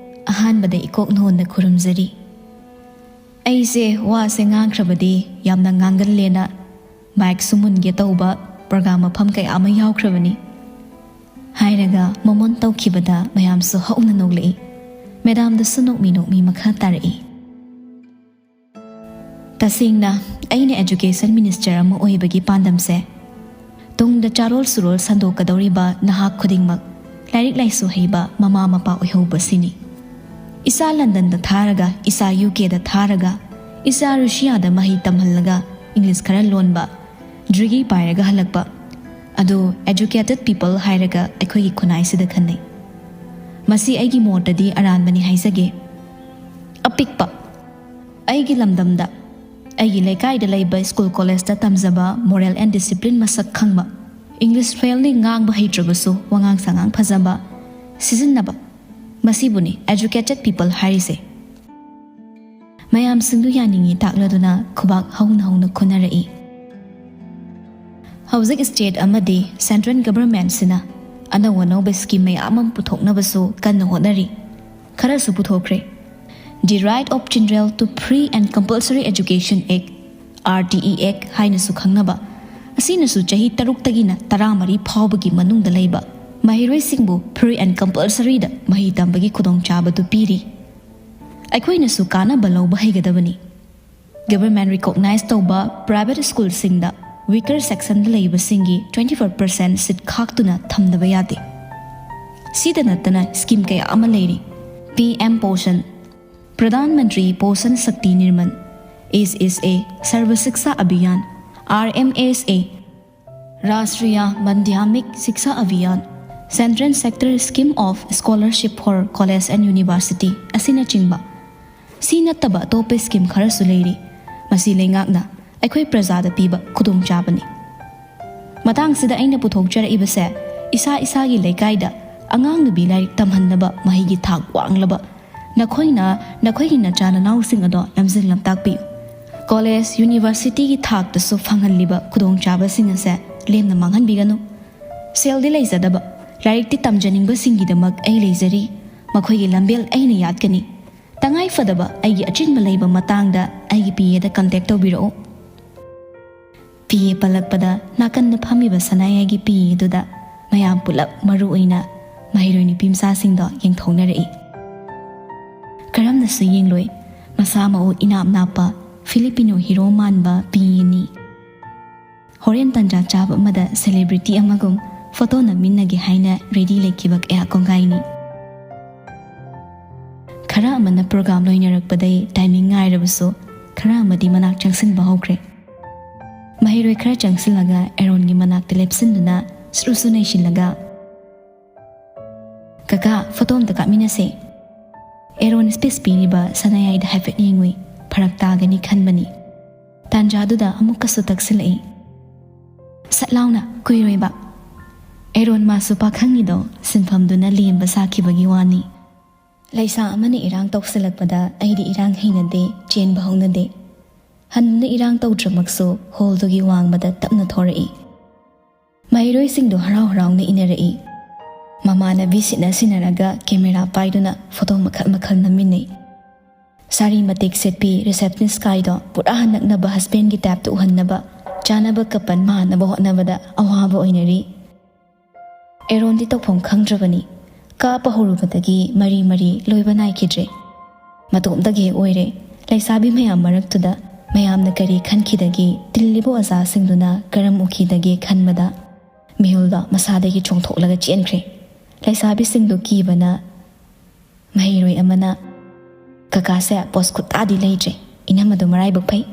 ꯑꯍꯥꯟꯕꯗ ꯏꯀꯣꯛ ꯅꯣꯟꯅ ꯈꯨꯔꯨꯝꯖꯔꯤ꯫ ꯑꯩꯁꯦ ꯋꯥꯁꯦ ꯉꯥꯡꯈ꯭ꯔꯕꯗꯤ ꯌꯥꯝꯅ ꯉꯥꯡꯒꯜꯂꯦꯅ ꯃꯥꯏꯛꯁꯨ ꯃꯨꯟꯒꯦ ꯇꯧꯕ ꯄ꯭ꯔꯣꯒ꯭ꯔꯥꯝ ꯃꯐꯝ ꯀꯌꯥ ꯑꯃ ꯌꯥꯎꯈ꯭ꯔꯕꯅꯤ ꯍꯥꯏꯔꯒ ꯃꯣꯃꯣꯟ ꯇꯧꯈꯤꯕꯗ ꯃꯌꯥꯝꯁꯨ ꯍꯧꯅ ꯅꯣꯛꯂꯛꯏ꯫ ꯃꯦꯗꯥꯝꯗꯁꯨ ꯅꯣꯛꯃꯤ ꯅꯣꯛꯃꯤ ꯃꯈꯥ ꯇꯥꯔꯛꯏ꯫ ꯇꯁꯦꯡꯅ ꯑꯩꯅ ꯑꯦꯖꯨꯀꯦꯁꯟ ꯃꯤꯅꯤꯁꯇꯔ ꯑꯃ ꯑꯣꯏꯕꯒꯤ ꯄꯥꯟꯗꯝꯁꯦ ꯇꯨꯡꯗ ꯆꯥꯔꯣꯜ ꯁꯨꯔꯣꯜ ꯁꯟꯗꯣꯛꯀꯗꯧꯔꯤꯕ ꯅꯍꯥ ꯈꯨꯗꯤꯡꯃꯛ ꯂꯥꯏꯔꯤꯛ ꯂꯥꯏꯁꯨ ꯍꯩꯕ ꯃꯃꯥ ꯃꯄꯥ ꯑꯣꯏꯍꯧꯕꯁꯤꯅꯤ꯫ ꯏꯆꯥ ꯂꯟꯗꯟꯗ ꯊꯥꯔꯒ ꯏꯆꯥ ꯌꯨ ꯀꯦꯗ ꯊꯥꯔꯒ ꯏꯆꯥ ꯔꯨꯁꯤꯌꯥꯗ ꯃꯍꯩ ꯇꯝꯍꯜꯂꯒ ꯏꯪꯂꯤꯁ ꯈꯔ ꯂꯣꯟꯕ, ꯗ꯭ꯔꯤꯒꯤ ꯄꯥꯏꯔꯒ ꯍꯜꯂꯛꯄ ꯑꯗꯨ educated people ꯍꯥꯏꯔꯒ ꯑꯩꯈꯣꯏꯒꯤ ꯈꯨꯟꯅꯥꯏꯁꯤꯗ ꯈꯟꯅꯩ꯫ ꯃꯁꯤ ꯑꯩꯒꯤ ꯃꯣꯠꯇꯗꯤ ꯑꯔꯥꯟꯕꯅꯤ ꯍꯥꯏꯖꯒꯦ꯫ ꯑꯄꯤꯛꯄ ꯑꯩꯒꯤ ꯂꯝꯗꯝꯗ ꯑꯩꯒꯤ ꯂꯩꯀꯥꯏꯗ ꯂꯩꯕ ꯁ꯭ꯀꯨꯜ ꯀꯣꯂꯦꯖꯇ ꯇꯝꯖꯕ moral and discipline ꯃꯁꯛ ꯈꯪꯕ, ꯏꯪꯂꯤꯁ ꯐ꯭ꯂꯨꯌꯦꯟꯂꯤ ꯉꯥꯡꯕ ꯍꯩꯇ꯭ꯔꯕꯁꯨ ꯋꯥꯉꯥꯡ ꯁꯉꯥꯡ ꯐꯖꯕ, ꯁꯤꯖꯤꯟꯅꯕ, ꯃꯁꯤꯕꯨꯅꯤ educated people ꯍꯥꯏꯔꯤꯁꯦ꯫ ꯃꯌꯥꯝꯁꯤꯡꯗꯨ ꯌꯥꯅꯤꯡꯏ ꯇꯥꯛꯂꯗꯨꯅ ꯈꯨꯕꯥꯛ ꯍꯧꯅ ꯍꯧꯅ ꯈꯨꯅꯔꯛꯏ꯫ ꯍꯧꯖꯤꯛ ꯁ꯭ꯇꯦꯠ ꯑꯃꯗꯤ ꯁꯦꯟꯇ꯭ꯔꯦꯜ ꯒꯚꯔꯟꯃꯦꯟꯠꯁꯤꯅ ꯑꯅꯧ ꯑꯅꯧꯕ ꯁ꯭ꯀꯤꯝ ꯃꯌꯥꯝ ꯑꯃ ꯄꯨꯊꯣꯛꯅꯕꯁꯨ ꯀꯟꯅ ꯍꯣꯠꯅꯔꯤ꯫ ꯈꯔꯁꯨ ꯄꯨꯊꯣꯛꯈ꯭ꯔꯦ꯫ The Right of Children to Free and Compulsory Education Act, R T E Act ꯍꯥꯏꯅꯁꯨ ꯈꯪꯅꯕ, ꯑꯁꯤꯅꯁꯨ ꯆꯍꯤ ꯇꯔꯨꯛꯇꯒꯤꯅ ꯇꯔꯥꯃꯔꯤ ꯐꯥꯎꯕꯒꯤ ꯃꯅꯨꯡꯗ ꯂꯩꯕ ꯃꯍꯩꯔꯣꯏꯁꯤꯡꯕꯨ free and compulsoryꯗ ꯃꯍꯩ ꯇꯝꯕꯒꯤ ꯈꯨꯗꯣꯡꯆꯥꯕꯗꯨ ꯄꯤꯔꯤ꯫ ꯑꯩꯈꯣꯏꯅꯁꯨ ꯀꯥꯟꯅꯕ ꯂꯧꯕ ꯍꯩꯒꯗꯕꯅꯤ꯫ ꯒꯚꯔꯟꯃꯦꯟꯠ ꯔꯤꯀꯣꯛꯅꯥꯏꯖ ꯇꯧꯕ ꯄ꯭ꯔꯥꯏꯚꯦꯠ ꯁ꯭ꯀꯨꯜꯁꯤꯡꯗ weaker sectionꯗ ꯂꯩꯕꯁꯤꯡꯒꯤ twenty five percent seat ꯈꯥꯛꯇꯨꯅ ꯊꯝꯗꯕ ꯌꯥꯗꯦ꯫ ꯁꯤꯗ ꯅꯠꯇꯅ ꯁ꯭ꯀꯤꯝ ꯀꯌꯥ ꯑꯃ ꯂꯩꯔꯤ꯫ P M Poshan, Pradhan Mantri Poshan Shakti Nirman, S S A, Sarva Shiksha Abhiyan, R M S A, Rashtriya Madhyamik Shiksha Abhiyan, Central Sector Scheme of Scholarship for College and University ꯑꯁꯤꯅꯆꯤꯡꯕ꯫ ꯁꯤ ꯅꯠꯇꯕ ꯑꯇꯣꯞꯄ ꯁ꯭ꯀꯤꯝ ꯈꯔꯁꯨ ꯂꯩꯔꯤ꯫ ꯃꯁꯤ ꯂꯩꯉꯥꯛꯅ ꯑꯩꯈꯣꯏ ꯄ꯭ꯔꯖꯥꯗ ꯄꯤꯕ ꯈꯨꯗꯣꯡꯆꯥꯕꯅꯤ꯫ ꯃꯇꯥꯡꯁꯤꯗ ꯑꯩꯅ ꯄꯨꯊꯣꯛꯆꯔꯛꯏꯕꯁꯦ ꯏꯁꯥ ꯏꯁꯥꯒꯤ ꯂꯩꯀꯥꯏꯗ ꯑꯉꯥꯡ ꯅꯨꯄꯤ ꯂꯥꯏꯔꯤꯛ ꯇꯝꯍꯟꯅꯕ ꯃꯍꯩꯒꯤ ꯊꯥꯛ ꯋꯥꯡꯂꯕ ꯅꯈꯣꯏꯅ ꯅꯈꯣꯏꯒꯤ ꯅꯆꯥ ꯅꯅꯥꯎꯁꯤꯡ ꯑꯗꯣ ꯂꯝꯖꯤꯡ ꯂꯝꯇꯥꯛꯄꯤꯌꯨ꯫ ꯀꯣꯂꯦꯖ, ꯌꯨꯅꯤꯚꯔꯁꯤꯇꯤꯒꯤ ꯊꯥꯛꯇꯁꯨ ꯐꯪꯍꯜꯂꯤꯕ ꯈꯨꯗꯣꯡꯆꯥꯕꯁꯤꯡ ꯑꯁꯦ ꯂꯦꯝꯅ ꯃꯥꯡꯍꯟꯕꯤꯒꯅꯨ꯫ ꯁꯦꯜꯗꯤ ꯂꯩꯖꯗꯕ, ꯂꯥꯏꯔꯤꯛꯇꯤ ꯇꯝꯖꯅꯤꯡꯕꯁꯤꯡꯒꯤꯗꯃꯛ ꯑꯩ ꯂꯩꯖꯔꯤ꯫ ꯃꯈꯣꯏꯒꯤ ꯂꯝꯕꯦꯜ ꯑꯩꯅ ꯌꯥꯠꯀꯅꯤ꯫ ꯇꯉꯥꯏ ꯐꯗꯕ ꯑꯩꯒꯤ ꯑꯆꯤꯟꯕ ꯂꯩꯕ ꯃꯇꯥꯡꯗ ꯑꯩꯒꯤ ꯄꯤ ꯑꯦꯗ ꯀꯟꯇꯦꯛ ꯇꯧꯕꯤꯔꯛꯎ꯫ ꯄꯤ ꯑꯦ ꯄꯜꯂꯛꯄꯗ ꯅꯥꯀꯟꯗ ꯐꯝꯃꯤꯕ ꯁꯅꯥꯌꯥꯏꯒꯤ ꯄꯤ ꯑꯦꯗꯨꯗ ꯃꯌꯥꯝ ꯄꯨꯂꯞ, ꯃꯔꯨ ꯑꯣꯏꯅ ꯃꯍꯩꯔꯣꯏ ꯅꯨꯄꯤ ꯃꯆꯥꯁꯤꯡꯗꯣ ꯌꯦꯡꯊꯣꯛꯅꯔꯛꯏ꯫ ꯀꯔꯝꯅꯁꯨ ꯌꯦꯡꯂꯣꯏ, ꯃꯁꯥ ꯃꯎ ꯏꯅꯥꯞ ꯅꯥꯞꯄ ꯐꯤꯂꯤꯄꯤꯅꯣ ꯍꯤꯔꯣ ꯃꯥꯟꯕ ꯄꯤ ꯑꯦꯅꯤ꯫ ꯍꯣꯔꯦꯟ ꯇꯟꯖꯥ ꯆꯥꯕ ꯑꯃꯗ ꯁꯦꯂꯦꯕ꯭ꯔꯤꯇꯤ ꯑꯃꯒꯨꯝ ꯐꯣꯇꯣ ꯅꯝꯃꯤꯟꯅꯒꯦ ꯍꯥꯏꯅ ꯔꯦꯗꯤ ꯂꯩꯈꯤꯕ ꯀꯌꯥ ꯀꯣꯡꯒꯥꯏꯅꯤ꯫ ꯈꯔ ꯑꯃꯅ ꯄ꯭ꯔꯣꯒ꯭ꯔꯥꯝ ꯂꯣꯏꯅꯔꯛꯄꯗꯩ ꯇꯥꯏꯃꯤꯡ ꯉꯥꯏꯔꯕꯁꯨ ꯈꯔ ꯑꯃꯗꯤ ꯃꯅꯥꯛ ꯆꯪꯁꯤꯟꯕ ꯍꯧꯈ꯭ꯔꯦ꯫ ꯃꯍꯩꯔꯣꯏ ꯈꯔ ꯆꯪꯁꯤꯜꯂꯒ ꯑꯦꯔꯣꯟꯒꯤ ꯃꯅꯥꯛꯇ ꯂꯦꯞꯁꯤꯟꯗꯨꯅ ꯁ꯭ꯔꯨꯁꯨ ꯅꯩꯁꯤꯜꯂꯒ, "ꯀꯀꯥ, ꯐꯣꯇꯣ ꯑꯝꯇ ꯀꯥꯞꯃꯤꯟꯅꯁꯦ꯫" ꯑꯦꯔꯣꯟ ꯁ꯭ꯄꯤꯆ ꯄꯤꯔꯤꯕ ꯁꯅꯥꯌꯥꯏꯗ ꯍꯥꯏꯐꯦꯠ ꯌꯦꯡꯉꯨꯏ꯫ ꯐꯔꯛ ꯇꯥꯒꯅꯤ ꯈꯟꯕꯅꯤ꯫ ꯇꯥꯟꯖꯥꯗꯨꯗ ꯑꯃꯨꯛꯀꯁꯨ ꯇꯛꯁꯤꯜꯂꯛꯏ꯫ ꯁꯠ ꯂꯥꯎꯅ, ꯀꯨꯏꯔꯣꯏꯕ꯫ ꯑꯦꯔꯣꯟ ꯃꯥꯁꯨ ꯄꯥꯈꯪꯒꯤꯗꯣ ꯁꯤꯟꯐꯝꯗꯨꯅ ꯂꯦꯝꯕ ꯁꯥꯈꯤꯕꯒꯤ ꯋꯥꯅꯤ꯫ ꯂꯩꯁꯥ ꯑꯃꯅ ꯏꯔꯥꯡ ꯇꯧꯁꯤꯜꯂꯛꯄꯗ ꯑꯩꯗꯤ ꯏꯔꯥꯡ ꯍꯩꯅꯗꯦ, ꯆꯦꯟꯕ ꯍꯧꯅꯗꯦ꯫ ꯍꯟꯗꯨꯅ ꯏꯔꯥꯡ ꯇꯧꯗ꯭ꯔꯃꯛꯁꯨ ꯍꯣꯜꯗꯨꯒꯤ ꯋꯥꯡꯃꯗ ꯇꯞꯅ ꯊꯣꯔꯛꯏ꯫ ꯃꯍꯩꯔꯣꯏꯁꯤꯡꯗꯨ ꯍꯔꯥꯎ ꯍꯔꯥꯎꯅ ꯏꯟꯅꯔꯛꯏ꯫ ꯃꯃꯥꯟꯅꯕꯤ ꯁꯤꯠꯅ ꯁꯤꯟꯅꯔꯒ ꯀꯦꯃꯦꯔꯥ ꯄꯥꯏꯗꯨꯅ ꯐꯣꯇꯣ ꯃꯈꯜ ꯃꯈꯜ ꯅꯝꯃꯤꯟꯅꯩ꯫ ꯁꯥꯔꯤ ꯃꯇꯦꯛ ꯁꯦꯠꯄꯤ ꯔꯤꯁꯦꯞꯁꯅꯤꯁ ꯀꯥꯏꯗꯣ ꯄꯨꯔꯥ ꯅꯛꯅꯕ ꯍꯁꯕꯦꯟꯒꯤ ꯇꯥꯏꯞꯇ ꯎꯍꯟꯅꯕ, ꯆꯥꯅꯕ ꯀꯄꯜ ꯃꯥꯟꯅꯕ ꯍꯣꯠꯅꯕꯗ ꯑꯋꯥꯕ ꯑꯣꯏꯅꯔꯤ꯫ ꯑꯦꯔꯣꯟꯗꯤ ꯇꯧꯐꯝ ꯈꯪꯗ꯭ꯔꯕꯅꯤ꯫ ꯀꯥꯞꯄ ꯍꯧꯔꯨꯕꯗꯒꯤ ꯃꯔꯤ ꯃꯔꯤ ꯂꯣꯏꯕ ꯅꯥꯏꯈꯤꯗ꯭ꯔꯦ꯫ ꯃꯇꯣꯝꯇꯒꯤ ꯑꯣꯏꯔꯦ꯫ ꯂꯩꯁꯥꯕꯤ ꯃꯌꯥꯝ ꯃꯔꯛꯇꯨꯗ ꯃꯌꯥꯝꯅ ꯀꯔꯤ ꯈꯟꯈꯤꯗꯒꯦ, ꯇꯤꯜꯂꯤꯕ ꯑꯣꯖꯥꯁꯤꯡꯗꯨꯅ ꯀꯔꯝ ꯎꯈꯤꯗꯒꯦ ꯈꯟꯕꯗ ꯃꯤꯍꯨꯜꯗꯣ ꯃꯁꯥꯗꯒꯤ ꯆꯣꯡꯊꯣꯛꯂꯒ ꯆꯦꯟꯈ꯭ꯔꯦ꯫ ꯂꯩꯁꯥꯕꯤꯁꯤꯡꯗꯨ ꯀꯤꯕꯅ ꯃꯍꯩꯔꯣꯏ ꯑꯃꯅ, "ꯀꯀꯥꯁꯦ ꯄꯣꯁ ꯈꯨꯇꯥꯗꯤ ꯂꯩꯇ꯭ꯔꯦ, ꯏꯅꯝꯃꯗꯣ ꯃꯔꯥꯏꯕꯛ ꯐꯩ꯫"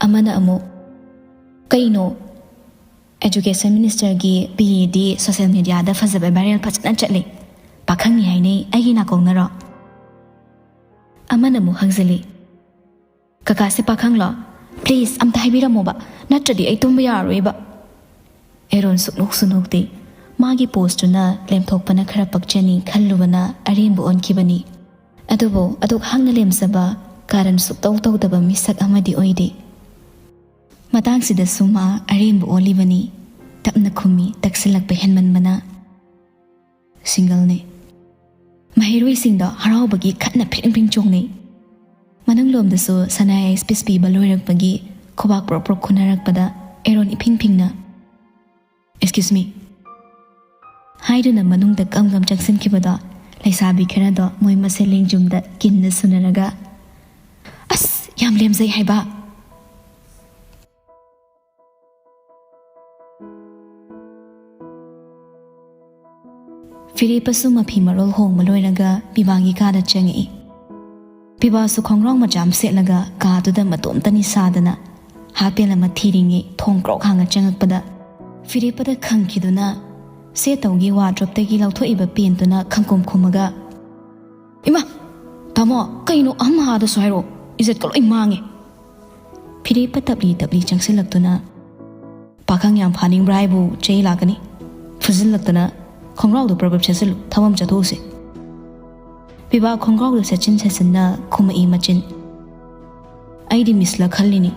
ꯑꯃꯅ ꯑꯃꯨꯛ, "ꯀꯩꯅꯣ, ꯑꯦꯖꯨꯀꯦꯁꯟ ꯃꯤꯅꯤꯁꯇꯔꯒꯤ ꯄꯤ ꯑꯦꯗꯤ ꯁꯣꯁꯦꯜ ꯃꯦꯗꯤꯌꯥꯗ ꯐꯖꯕ ꯚꯥꯏꯔꯦꯜ ꯐꯖꯅ ꯆꯠꯂꯦ, ꯄꯥꯈꯪꯅꯤ ꯍꯥꯏꯅꯩ, ꯑꯩꯒꯤ ꯅꯥꯀꯣꯡꯅꯔꯣ?" ꯑꯃꯅ ꯑꯃꯨꯛ ꯍꯪꯖꯤꯜꯂꯤ, "ꯀꯀꯥꯁꯦ ꯄꯥꯈꯪꯂꯣ? ꯄ꯭ꯂꯤꯖ ꯑꯝꯇ ꯍꯥꯏꯕꯤꯔꯝꯃꯣꯕ, ꯅꯠꯇ꯭ꯔꯗꯤ ꯑꯩ ꯇꯨꯝꯕ ꯌꯥꯔꯔꯣꯏꯕ꯫" ꯑꯦꯔꯣꯟ ꯁꯨꯛꯅꯣꯛꯁꯨ ꯅꯣꯛꯇꯦ꯫ ꯃꯥꯒꯤ ꯄꯣꯁꯇꯨꯅ ꯂꯦꯝꯊꯣꯛꯄꯅ ꯈꯔ ꯄꯛꯆꯅꯤ ꯈꯜꯂꯨꯕꯅ ꯑꯔꯦꯝꯕ ꯑꯣꯟꯈꯤꯕꯅꯤ꯫ ꯑꯗꯨꯕꯨ ꯑꯗꯨꯛ ꯍꯥꯡꯅ ꯂꯦꯝꯖꯕ ꯀꯥꯔꯟ ꯁꯨꯛꯇꯧ ꯇꯧꯗꯕ ꯃꯤꯁꯛ ꯑꯃꯗꯤ ꯑꯣꯏꯗꯦ꯫ ꯃꯇꯥꯡꯁꯤꯗꯁꯨ ꯃꯥ ꯑꯔꯦꯝꯕ ꯑꯣꯜꯂꯤꯕꯅꯤ꯫ ꯇꯞꯅ ꯈꯨꯝꯃꯤ, ꯇꯛꯁꯤꯜꯂꯛꯄ ꯍꯦꯟꯃꯟꯕꯅ꯫ ꯁꯤꯡꯒꯜꯅꯤ꯫ ꯃꯍꯩꯔꯣꯏꯁꯤꯡꯗꯣ ꯍꯔꯥꯎꯕꯒꯤ ꯈꯠꯅ ꯐ꯭ꯔꯤꯡ ꯐ꯭ꯔꯤꯡ ꯆꯣꯡꯅꯩ꯫ ꯃꯅꯨꯡꯂꯣꯝꯗꯁꯨ ꯁꯅꯥꯌꯥꯏ ꯁ꯭ꯄꯤꯆ ꯄꯤꯕ ꯂꯣꯏꯔꯛꯄꯒꯤ ꯈꯨꯕꯥꯛ ꯄ꯭ꯔꯣꯞ ꯄ꯭ꯔꯣꯞ ꯈꯨꯅꯔꯛꯄꯗ ꯑꯦꯔꯣꯟ ꯏꯐꯤꯡ ꯐꯤꯡꯅ, "Excuse me," ꯍꯥꯏꯗꯨꯅ ꯃꯅꯨꯡꯗ ꯀꯝ ꯀꯝ ꯆꯪꯁꯤꯟꯈꯤꯕꯗꯣ ꯂꯩꯁꯥꯕꯤ ꯈꯔꯗꯣ ꯃꯣꯏ ꯃꯁꯦꯜ ꯂꯦꯡꯖꯨꯝꯗ ꯀꯤꯟꯅ ꯁꯨꯅꯔꯒ, "ꯑꯁ, ꯌꯥꯝ ꯂꯦꯝꯖꯩ ꯍꯥꯏꯕ!" ꯐꯤꯔꯦꯞꯄꯁꯨ ꯃꯐꯤ ꯃꯔꯣꯜ ꯍꯣꯡꯕ ꯂꯣꯏꯔꯒ ꯄꯤꯕꯥꯒꯤ ꯀꯥꯗ ꯆꯪꯉꯛꯏ꯫ ꯄꯤꯕꯥꯁꯨ ꯈꯣꯡꯒ꯭ꯔꯥꯎ ꯃꯆꯥ ꯑꯃ ꯁꯦꯠꯂꯒ ꯀꯥꯗꯨꯗ ꯃꯇꯣꯝꯇꯅꯤ ꯁꯥꯗꯅ ꯍꯥꯞ ꯄꯦꯟ ꯑꯃ ꯊꯤꯔꯤꯉꯩ ꯊꯣꯡ ꯀ꯭ꯔꯣꯛ ꯍꯥꯡꯉ ꯆꯪꯉꯛꯄꯗ ꯐꯤꯔꯦꯞꯄꯗ ꯈꯪꯈꯤꯗꯨꯅ ꯁꯦꯠꯇꯧꯒꯤ ꯋꯥꯗ꯭ꯔꯣꯞꯇꯒꯤ ꯂꯧꯊꯣꯛꯏꯕ ꯄꯦꯟꯇꯨꯅ ꯈꯪꯀꯨꯝ ꯈꯨꯝꯃꯒ, "ꯏꯃꯥ! ꯇꯥꯃꯣ, ꯀꯩꯅꯣ ꯑꯍꯝ ꯍꯥꯗꯁꯨ ꯍꯥꯏꯔꯣ, ꯏꯖꯠꯀ ꯂꯣꯏ ꯃꯥꯡꯉꯦ!" ꯐꯤꯔꯦꯞꯄ ꯇꯞꯂꯤ ꯇꯞꯂꯤ ꯆꯪꯁꯤꯜꯂꯛꯇꯨꯅ, "ꯄꯥꯈꯪ ꯌꯥꯝ ꯐꯥꯅꯤꯡꯕ꯭ꯔꯥ ꯍꯥꯏꯕꯨ ꯆꯩ ꯂꯥꯛꯀꯅꯤ꯫ ꯐꯨꯖꯤꯜꯂꯛꯇꯅ ꯈꯣꯡꯒ꯭ꯔꯥꯎꯗꯣ ꯄ꯭ꯔꯞ ꯄ꯭ꯔꯞ ꯁꯦꯠꯆꯤꯜꯂꯨ, ꯊꯕꯛ ꯑꯃ ꯆꯠꯊꯣꯛꯎꯁꯦ꯫" ꯄꯤꯕꯥ ꯈꯣꯡꯒ꯭ꯔꯥꯎꯗꯣ ꯁꯦꯠꯆꯤꯟ ꯁꯦꯠꯆꯤꯟꯅ ꯈꯨꯝꯃꯛꯏ ꯃꯆꯤꯟ꯫ "ꯑꯩꯗꯤ ꯃꯤꯁꯂ ꯈꯜꯂꯤꯅꯤ꯫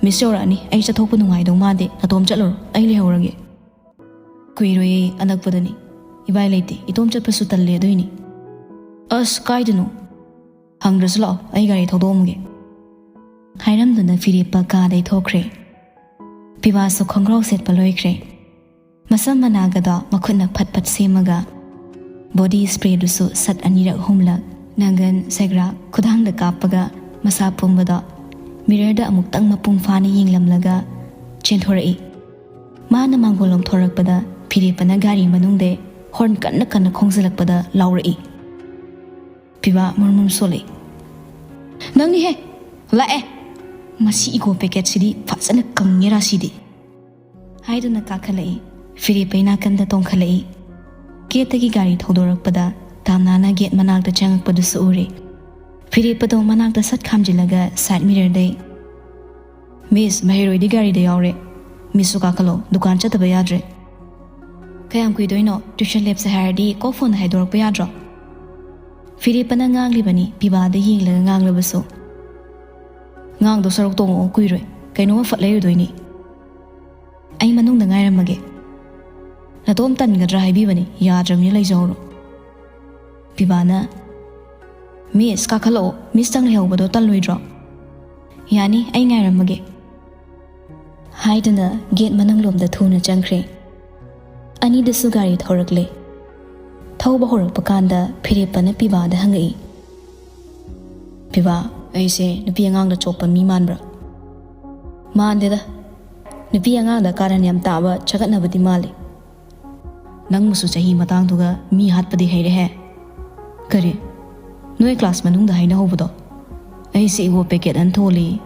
ꯃꯤꯁ ꯌꯧꯔꯛꯑꯅꯤ, ꯑꯩ ꯆꯠꯊꯣꯛꯄ ꯅꯨꯡꯉꯥꯏꯗꯧ ꯃꯥꯟꯗꯦ, ꯅꯇꯣꯝ ꯆꯠꯂꯨꯔꯣ, ꯑꯩ ꯂꯩꯍꯧꯔꯒꯦ꯫" "ꯀꯨꯏꯔꯣꯏꯌꯦ, ꯑꯅꯛꯄꯗꯅꯤ꯫ ꯏꯕꯥꯏ ꯂꯩꯇꯦ, ꯏꯇꯣꯝ ꯆꯠꯄꯁꯨ ꯇꯜꯂꯦ, ꯑꯗꯨꯏꯅꯤ꯫" "ꯑꯁ, ꯀꯥꯏꯗꯅꯣ?" "ꯍꯪꯗ꯭ꯔꯁꯨ ꯂꯥꯛꯑꯣ, ꯑꯩ ꯒꯥꯔꯤ ꯊꯧꯗꯣꯛꯑꯝꯃꯒꯦ꯫" ꯍꯥꯏꯔꯝꯗꯨꯅ ꯐꯤꯔꯦꯞꯄ ꯀꯥꯗꯩ ꯊꯣꯛꯈ꯭ꯔꯦ꯫ ꯄꯤꯕꯥꯁꯨ ꯈꯣꯡꯒ꯭ꯔꯥꯎ ꯁꯦꯠꯄ ꯂꯣꯏꯈ꯭ꯔꯦ꯫ ꯃꯁꯝ ꯃꯅꯥꯒꯗꯣ ꯃꯈꯨꯠꯅ ꯐꯠ ꯐꯠ ꯁꯦꯝꯃꯒ ꯕꯣꯗꯤ ꯁ꯭ꯄ꯭ꯔꯦꯗꯨꯁꯨ ꯁꯠ ꯑꯅꯤꯔꯛ ꯑꯍꯨꯝꯂꯛ ꯅꯪꯒꯟ, ꯁꯦꯒ꯭ꯔꯥ, ꯈꯨꯗꯥꯡꯗ ꯀꯥꯞꯄꯒ ꯃꯁꯥ ꯄꯨꯝꯕꯗꯣ ꯃꯤꯔꯔꯗ ꯑꯃꯨꯛꯇꯪ ꯃꯄꯨꯡ ꯐꯥꯅ ꯌꯦꯡꯂꯝꯂꯒ ꯆꯦꯟꯊꯣꯔꯛꯏ꯫ ꯃꯥꯅ ꯃꯥꯡꯒꯣꯜ ꯂꯣꯝ ꯊꯣꯔꯛꯄꯗ ꯐꯤꯔꯦꯞꯄꯅ ꯒꯥꯔꯤ ꯃꯅꯨꯡꯗꯩ ꯍꯣꯔꯟ ꯀꯟꯅ ꯀꯟꯅ ꯈꯣꯡꯖꯤꯜꯂꯛꯄꯗ ꯂꯥꯎꯔꯛꯏ꯫ ꯄꯤꯕꯥ ꯃꯨꯔ ꯃꯨꯔ ꯁꯣꯜꯂꯛꯏ꯫ "ꯅꯪꯅꯤꯍꯦ! ꯂꯥꯛꯑꯦ! ꯃꯁꯤ ꯏꯒꯣ ꯄꯦꯀꯦꯠꯁꯤꯗꯤ ꯐꯖꯅ ꯀꯪꯉꯦ ꯔꯥꯁꯤꯗꯤ!" ꯍꯥꯏꯗꯨꯅ ꯀꯥꯈꯠꯂꯛꯏ꯫ ꯐꯤꯔꯦꯞꯄꯩ ꯅꯥꯀꯟꯗ ꯇꯣꯡꯈꯠꯂꯛꯏ꯫ ꯒꯦꯠꯇꯒꯤ ꯒꯥꯔꯤ ꯊꯧꯗꯣꯔꯛꯄꯗ ꯇꯥꯝꯅꯥꯅ ꯒꯦꯠ ꯃꯅꯥꯛꯇ ꯆꯪꯉꯛꯄꯗꯨꯁꯨ ꯎꯔꯦ꯫ ꯐꯤꯔꯦꯞꯄꯗꯣ ꯃꯅꯥꯛꯇ ꯁꯠ ꯈꯥꯝꯖꯤꯜꯂꯒ ꯁꯥꯏꯠ ꯃꯤꯔꯔꯗꯩ, "ꯃꯤꯁ, ꯃꯍꯩꯔꯣꯏꯗꯤ ꯒꯥꯔꯤꯗ ꯌꯥꯎꯔꯦ꯫ ꯃꯤꯁꯁꯨ ꯀꯥꯈꯠꯂꯣ, ꯗꯨꯀꯥꯟ ꯆꯠꯇꯕ ꯌꯥꯗ꯭ꯔꯦ꯫" "ꯀꯌꯥꯝ ꯀꯨꯏꯗꯣꯏꯅꯣ? ꯇ꯭ꯌꯨꯁꯟ ꯂꯦꯞꯁꯦ ꯍꯥꯏꯔꯗꯤ ꯀꯣꯛ ꯐꯣꯟꯗ ꯍꯥꯏꯗꯣꯔꯛꯄ ꯌꯥꯗ꯭ꯔꯣ?" ꯐꯤꯔꯦꯞꯄꯅ ꯉꯥꯡꯂꯤꯕꯅꯤ, ꯄꯤꯕꯥꯗ ꯌꯦꯡꯂꯒ ꯉꯥꯡꯂꯕꯁꯨ꯫ ꯉꯥꯡꯗꯣ ꯁꯔꯨꯛ ꯇꯣꯡꯉꯛꯑꯣ, ꯀꯨꯏꯔꯣꯏ꯫ ꯀꯩꯅꯣꯝꯃ ꯐꯠ ꯂꯩꯔꯨꯗꯣꯏꯅꯤ꯫ ꯑꯩ ꯃꯅꯨꯡꯗ ꯉꯥꯏꯔꯝꯃꯒꯦ꯫ ꯅꯇꯣꯝ ꯇꯟꯒꯗ꯭ꯔꯥ ꯍꯥꯏꯕꯤꯕꯅꯤ, ꯌꯥꯗ꯭ꯔꯕꯅꯤ, ꯂꯩꯖꯍꯧꯔꯣ꯫ ꯄꯤꯕꯥꯅ, "ꯃꯤꯁ, ꯀꯥꯈꯠꯂꯛꯑꯣ, ꯃꯤꯁꯇꯪ ꯂꯩꯍꯧꯕꯗꯣ ꯇꯜꯂꯣꯏꯗ꯭ꯔꯣ?" "ꯌꯥꯅꯤ, ꯑꯩ ꯉꯥꯏꯔꯝꯃꯒꯦ" ꯍꯥꯏꯗꯨꯅ ꯒꯦꯠ ꯃꯅꯨꯡꯂꯣꯝꯗ ꯊꯨꯅ ꯆꯪꯈ꯭ꯔꯦ꯫ ꯑꯅꯤꯗꯨꯁꯨ ꯒꯥꯔꯤ ꯊꯧꯔꯛꯂꯦ꯫ ꯊꯧꯕ ꯍꯧꯔꯛꯄ ꯀꯥꯟꯗ ꯐꯤꯔꯦꯞꯄꯅ ꯄꯤꯕꯥꯗ ꯍꯪꯉꯛꯏ, "ꯄꯤꯕꯥ, ꯑꯩꯁꯦ ꯅꯨꯄꯤ ꯑꯉꯥꯡꯗ ꯆꯣꯞꯄ ꯃꯤ ꯃꯥꯟꯕ꯭ꯔꯥ?" "ꯃꯥꯟꯗꯦꯗ꯫ ꯅꯨꯄꯤ ꯑꯉꯥꯡꯗ ꯀꯥꯔꯟ ꯌꯥꯝ ꯇꯥꯕ, ꯆꯒꯠꯅꯕꯗꯤ ꯃꯥꯜꯂꯤ꯫ ꯅꯪꯕꯨꯁꯨ ꯆꯍꯤ ꯃꯇꯥꯡꯗꯨꯒ ꯃꯤ ꯍꯥꯠꯄꯗꯤ ꯍꯩꯔꯦꯍꯦ꯫ ꯀꯔꯤ? ꯅꯣꯏ ꯀ꯭ꯂꯥꯁ ꯃꯅꯨꯡꯗ ꯍꯥꯏꯅꯍꯧꯕꯗꯣ? ꯑꯩꯁꯦ ꯏꯒꯣ ꯄꯦꯀꯦꯠ ꯑꯅ ꯊꯣꯜꯂꯤ꯫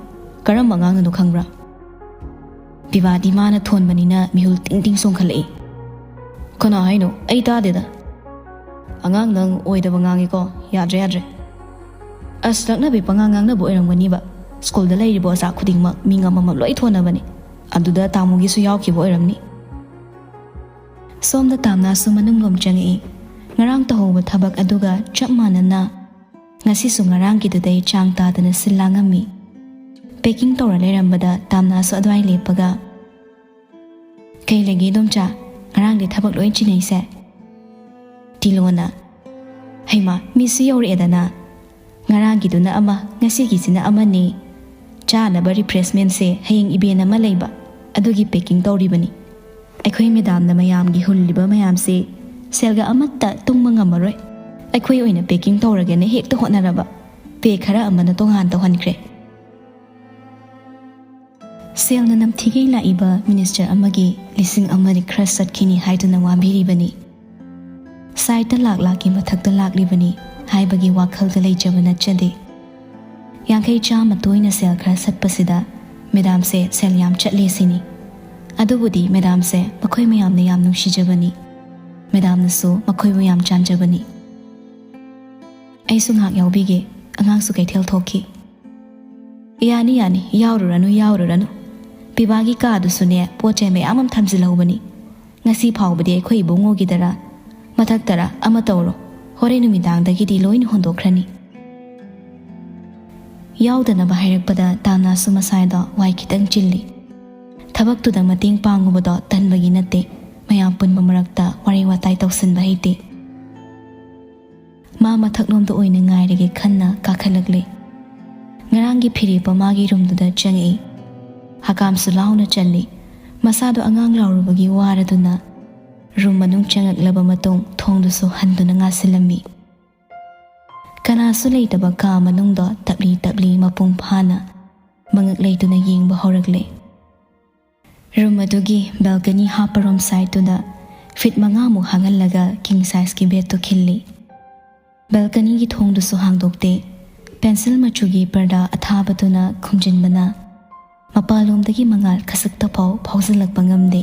ꯀꯔꯝꯕ ꯑꯉꯥꯡꯅꯅꯣ ꯈꯪꯕ꯭ꯔꯥ?" ꯄꯤꯕꯥꯗꯤ ꯃꯥꯅ ꯊꯣꯟꯕꯅꯤꯅ ꯃꯤꯍꯨꯜ ꯇꯤꯡ ꯇꯤꯡ ꯆꯣꯡꯈꯠꯂꯛꯏ꯫ "ꯀꯅꯥ ꯍꯥꯏꯅꯣ? ꯑꯩ ꯇꯥꯗꯦꯗ꯫ ꯑꯉꯥꯡ ꯅꯪ ꯑꯣꯏꯗꯕ ꯉꯥꯡꯉꯤꯀꯣ꯫ ꯌꯥꯗ꯭ꯔꯦ, ꯌꯥꯗ꯭ꯔꯦ꯫ ꯑꯁ, ꯂꯛꯅꯕꯤ ꯄꯉꯥꯡ ꯉꯥꯡꯅꯕ ꯑꯣꯏꯔꯝꯒꯅꯤꯕ꯫ ꯁ꯭ꯀꯨꯜꯗ ꯂꯩꯔꯤꯕ ꯑꯣꯖꯥ ꯈꯨꯗꯤꯡꯃꯛ ꯃꯤꯡ ꯑꯃꯃꯝ ꯂꯣꯏ ꯊꯣꯟꯅꯕꯅꯤ꯫ ꯑꯗꯨꯗ ꯇꯥꯃꯣꯒꯤꯁꯨ ꯌꯥꯎꯈꯤꯕ ꯑꯣꯏꯔꯝꯅꯤ꯫" ꯁꯣꯝꯗ ꯇꯥꯝꯅꯥꯁꯨ ꯃꯅꯨꯡꯂꯣꯝ ꯆꯪꯉꯛꯏ꯫ ꯉꯔꯥꯡ ꯇꯧꯍꯧꯕ ꯊꯕꯛ ꯑꯗꯨꯒ ꯆꯞ ꯃꯥꯟꯅꯅ ꯉꯁꯤꯁꯨ ꯉꯔꯥꯡꯒꯤꯗꯨꯗꯩ ꯆꯥꯡ ꯇꯥꯗꯅ ꯁꯤꯜ ꯂꯥꯡꯉꯝꯃꯤ꯫ ꯄꯦꯀꯤꯡ ꯇꯧꯔ ꯂꯩꯔꯝꯕꯗ ꯇꯥꯝꯅꯥꯁꯨ ꯑꯗꯨꯋꯥꯏ ꯂꯦꯞꯄꯒ, "ꯀꯩ ꯂꯩꯒꯦ ꯏꯗꯣꯝꯆꯥ? ꯉꯔꯥꯡꯗꯤ ꯊꯕꯛ ꯂꯣꯏ ꯆꯤꯟꯅꯩꯁꯦ?" ꯇꯤꯂꯣꯅ, "ꯍꯩꯃꯥ, ꯃꯤꯁꯁꯨ ꯌꯧꯔꯛꯑꯦꯗꯅ꯫ ꯉꯔꯥꯡꯒꯤꯗꯨꯅ ꯑꯃ, ꯉꯁꯤꯒꯤꯁꯤꯅ ꯑꯃꯅꯤ꯫ ꯆꯥꯅꯕ ꯔꯤꯐ꯭ꯔꯦꯁꯃꯦꯟꯁꯦ ꯍꯌꯦꯡ ꯏꯚꯦꯟ ꯑꯃ ꯂꯩꯕ, ꯑꯗꯨꯒꯤ ꯄꯦꯀꯤꯡ ꯇꯧꯔꯤꯕꯅꯤ꯫ ꯑꯩꯈꯣꯏ ꯃꯦꯗꯥꯝꯅ ꯃꯌꯥꯝꯒꯤ ꯍꯨꯜꯂꯤꯕ ꯃꯌꯥꯝꯁꯦ ꯁꯦꯜꯒ ꯑꯃꯠꯇ ꯇꯨꯡꯕ ꯉꯝꯃꯔꯣꯏ꯫ ꯑꯩꯈꯣꯏ ꯑꯣꯏꯅ ꯄꯦꯀꯤꯡ ꯇꯧꯔꯒꯦꯅ ꯍꯦꯛꯇ ꯍꯣꯠꯅꯔꯕ꯫ ꯄꯦ ꯈꯔ ꯑꯃꯅ ꯇꯣꯉꯥꯟ ꯇꯧꯍꯟꯈ꯭ꯔꯦ꯫" ꯁꯦꯜꯅ ꯅꯝꯊꯤꯒꯩ ꯂꯥꯛꯏꯕ ꯃꯤꯅꯤꯁꯇꯔ ꯑꯃꯒꯤ ꯂꯤꯁꯤꯡ ꯑꯃꯗꯤ ꯈꯔ ꯆꯠꯈꯤꯅꯤ ꯍꯥꯏꯗꯨꯅ ꯋꯥꯕꯤꯔꯤꯕꯅꯤ꯫ ꯁꯥꯏꯠꯇ ꯂꯥꯛ ꯂꯥꯛꯀꯤ ꯃꯊꯛꯇ ꯂꯥꯛꯂꯤꯕꯅꯤ ꯍꯥꯏꯕꯒꯤ ꯋꯥꯈꯜꯗ ꯂꯩꯖꯕ ꯅꯠꯆꯗꯦ꯫ ꯌꯥꯡꯈꯩ ꯆꯥꯝꯃ ꯇꯣꯏꯅ ꯁꯦꯜ ꯈꯔ ꯁꯠꯄꯁꯤꯗ ꯃꯦꯗꯥꯝꯁꯦ ꯁꯦꯜ ꯌꯥꯝ ꯆꯠꯂꯦ ꯁꯤꯅꯤ꯫ ꯑꯗꯨꯕꯨꯗꯤ ꯃꯦꯗꯥꯝꯁꯦ ꯃꯈꯣꯏ ꯃꯌꯥꯝꯅ ꯌꯥꯝ ꯅꯨꯡꯁꯤꯖꯕꯅꯤ꯫ ꯃꯦꯗꯥꯝꯅꯁꯨ ꯃꯈꯣꯏꯕꯨ ꯌꯥꯝ ꯆꯥꯟꯖꯕꯅꯤ꯫ "ꯑꯩꯁꯨ ꯉꯥꯏꯍꯥꯛ ꯌꯥꯎꯕꯤꯒꯦ, ꯑꯉꯥꯡꯁꯨ ꯀꯩꯊꯦꯜ ꯊꯣꯛꯈꯤ꯫" "ꯌꯥꯅꯤ, ꯌꯥꯅꯤ, ꯌꯥꯎꯔꯨꯔꯅꯨ, ꯌꯥꯎꯔꯨꯔꯅꯨ꯫ ꯄꯤꯕꯥꯒꯤ ꯀꯥꯗꯨꯁꯨꯅꯦ, ꯄꯣꯠ ꯆꯩ ꯃꯌꯥꯝ ꯑꯃ ꯊꯝꯖꯤꯜꯍꯧꯕꯅꯤ꯫ ꯉꯁꯤ ꯐꯥꯎꯕꯗꯤ ꯑꯩꯈꯣꯏ ꯏꯕꯨꯡꯉꯣꯒꯤꯗꯔ, ꯃꯊꯛꯇꯔ ꯑꯃ ꯇꯧꯔꯣ꯫ ꯍꯣꯔꯦꯟ ꯅꯨꯃꯤꯗꯥꯡꯗꯒꯤꯗꯤ ꯂꯣꯏꯅ ꯍꯣꯟꯗꯣꯛꯈ꯭ꯔꯅꯤ꯫" ꯌꯥꯎꯗꯅꯕ ꯍꯥꯏꯔꯛꯄꯗ ꯇꯥꯅꯥꯁꯨ ꯃꯁꯥꯗꯣ ꯋꯥꯏ ꯈꯤꯇꯪ ꯆꯤꯜꯂꯤ꯫ ꯊꯕꯛꯇꯨꯗ ꯃꯇꯦꯡ ꯄꯥꯡꯉꯨꯕꯗꯣ ꯇꯟꯕꯒꯤ ꯅꯠꯇꯦ, ꯃꯌꯥꯝ ꯄꯨꯟꯕ ꯃꯔꯛꯇ ꯋꯥꯔꯤ ꯋꯥꯇꯥꯏ ꯇꯧꯁꯤꯟꯕ ꯍꯩꯇꯦ꯫ ꯃꯥ ꯃꯊꯛꯂꯣꯝꯗ ꯑꯣꯏꯅ ꯉꯥꯏꯔꯒꯦ ꯈꯟꯅ ꯀꯥꯈꯠꯂꯛꯂꯦ꯫ ꯉꯔꯥꯡꯒꯤ ꯐꯤꯔꯦꯞꯄ ꯃꯥꯒꯤ ꯔꯨꯝꯗꯨꯗ ꯆꯪꯉꯛꯏ꯫ ꯍꯀꯥꯝꯁꯨ ꯂꯥꯎꯅ ꯆꯜꯂꯤ꯫ ꯃꯁꯥꯗꯣ ꯑꯉꯥꯡ ꯂꯥꯎꯔꯨꯕꯒꯤ ꯋꯥꯔꯗꯨꯅ ꯔꯨꯝ ꯃꯅꯨꯡ ꯆꯪꯉꯛꯂꯕ ꯃꯇꯨꯡ ꯊꯣꯡꯗꯨꯁꯨ ꯍꯟꯗꯨꯅ ꯉꯥꯁꯤꯜꯂꯝꯃꯤ꯫ ꯀꯅꯥꯁꯨ ꯂꯩꯇꯕ ꯀꯥ ꯃꯅꯨꯡꯗ ꯇꯞꯂꯤ ꯇꯞꯂꯤ ꯃꯄꯨꯡ ꯐꯥꯅ ꯃꯉꯛ ꯂꯩꯇꯨꯅ ꯌꯦꯡꯕ ꯍꯧꯔꯛꯂꯦ꯫ ꯔꯨꯝ ꯑꯗꯨꯒꯤ ꯕꯦꯜꯀꯅꯤ ꯍꯥꯞꯄꯔꯣꯝ ꯁꯥꯏꯠꯇꯨꯗ ꯐꯤꯠ ꯃꯉꯥꯃꯨꯛ ꯍꯥꯡꯍꯜꯂꯒ ꯀꯤꯡ ꯁꯥꯏꯖꯀꯤ ꯕꯦꯗꯇꯨ ꯈꯤꯜꯂꯤ꯫ ꯕꯦꯜꯀꯅꯤꯒꯤ ꯊꯣꯡꯗꯨꯁꯨ ꯍꯥꯡꯗꯣꯛꯇꯦ꯫ ꯄꯦꯟꯁꯤꯜ ꯃꯆꯨꯒꯤ ꯄꯔꯗꯥ ꯑꯊꯥꯕꯗꯨꯅ ꯈꯨꯝꯖꯤꯟꯕꯅ ꯃꯄꯥꯟꯂꯣꯝꯗꯒꯤ ꯃꯉꯥꯜ ꯈꯖꯤꯛꯇ ꯐꯥꯎ ꯐꯥꯎꯖꯤꯜꯂꯛꯄ ꯉꯝꯗꯦ꯫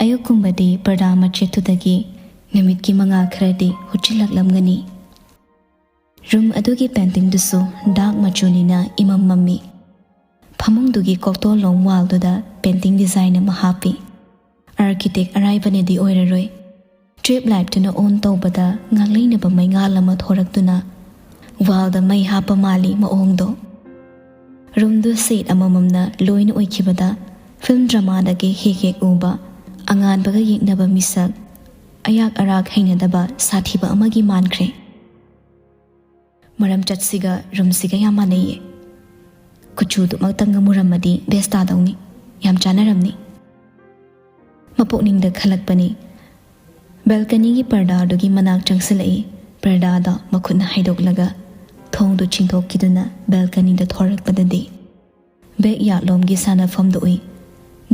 ꯑꯌꯨꯛꯀꯨꯝꯕꯗꯤ ꯄꯔꯗꯥ ꯃꯆꯦꯠꯇꯨꯗꯒꯤ ꯅꯨꯃꯤꯠꯀꯤ ꯃꯉꯥꯜ ꯈꯔꯗꯤ ꯍꯨꯠꯆꯤꯜꯂꯛꯂꯝꯒꯅꯤ꯫ ꯔꯨꯝ ꯑꯗꯨꯒꯤ ꯄꯦꯟꯇꯤꯡꯗꯨꯁꯨ ꯗꯥꯛ ꯃꯆꯨꯅꯤꯅ ꯏꯃꯝ ꯃꯝꯃꯤ꯫ ꯐꯃꯨꯡꯗꯨꯒꯤ ꯀꯣꯛꯇꯣꯜꯂꯣꯝ ꯋꯥꯜꯗꯨꯗ ꯄꯦꯟꯇꯤꯡ ꯗꯤꯖꯥꯏꯟ ꯑꯃ ꯍꯥꯞꯄꯤ꯫ ꯑꯥꯔꯀꯤꯇꯦꯛ ꯑꯔꯥꯏꯕꯅꯗꯤ ꯑꯣꯏꯔꯔꯣꯏ꯫ ꯇ꯭ꯌꯨꯕ ꯂꯥꯏꯠꯇꯨꯅ ꯑꯣꯟ ꯇꯧꯕꯗ ꯉꯥꯡꯂꯩꯅꯕ ꯃꯩꯉꯥꯜ ꯑꯃ ꯊꯣꯔꯛꯇꯨꯅ ꯋꯥꯜꯗ ꯃꯩ ꯍꯥꯞꯄ ꯃꯥꯜꯂꯤ ꯃꯑꯣꯡꯗꯣ꯫ ꯔꯨꯝꯗꯨ ꯁꯦꯠ ꯑꯃꯃꯝꯅ ꯂꯣꯏꯅ ꯑꯣꯏꯈꯤꯕꯗ ꯐꯤꯜꯝ ꯗ꯭ꯔꯃꯥꯗꯒꯤ ꯍꯦꯛ ꯍꯦꯛ ꯎꯕ ꯑꯉꯥꯟꯕꯒ ꯌꯦꯛꯅꯕ ꯃꯤꯁꯛ, ꯑꯌꯥꯛ ꯑꯔꯥꯛ ꯍꯩꯅꯗꯕ ꯁꯥꯊꯤꯕ ꯑꯃꯒꯤ ꯃꯥꯟꯈ꯭ꯔꯦ꯫ ꯃꯔꯝ ꯆꯠꯁꯤꯒ ꯔꯨꯝꯁꯤꯒ ꯌꯥꯝ ꯃꯥꯟꯅꯩꯌꯦ꯫ ꯀꯨꯆꯨꯗꯨꯃꯛꯇꯪꯒ ꯃꯨꯔꯝꯃꯗꯤ ꯕꯦꯁ ꯇꯥꯗꯧꯅꯤ꯫ ꯌꯥꯝ ꯆꯥꯟꯅꯔꯝꯅꯤ꯫ ꯃꯄꯨꯛꯅꯤꯡꯗ ꯈꯜꯂꯛꯄꯅꯤ꯫ ꯕꯦꯜꯀꯅꯤꯒꯤ ꯄꯔꯗꯥꯗꯨꯒꯤ ꯃꯅꯥꯛ ꯆꯪꯁꯤꯜꯂꯛꯏ꯫ ꯄꯔꯗꯥꯗꯣ ꯃꯈꯨꯠꯅ ꯍꯥꯏꯗꯣꯛꯂꯒ ꯊꯣꯡꯗꯨ ꯆꯤꯡꯊꯣꯛꯈꯤꯗꯨꯅ ꯕꯦꯜꯀꯅꯤꯗ ꯊꯣꯔꯛꯄꯗꯗꯤ ꯕꯦꯛ ꯌꯥꯔꯗꯂꯣꯝꯒꯤ ꯁꯥꯟꯅꯐꯝꯗꯨ ꯎꯏ꯫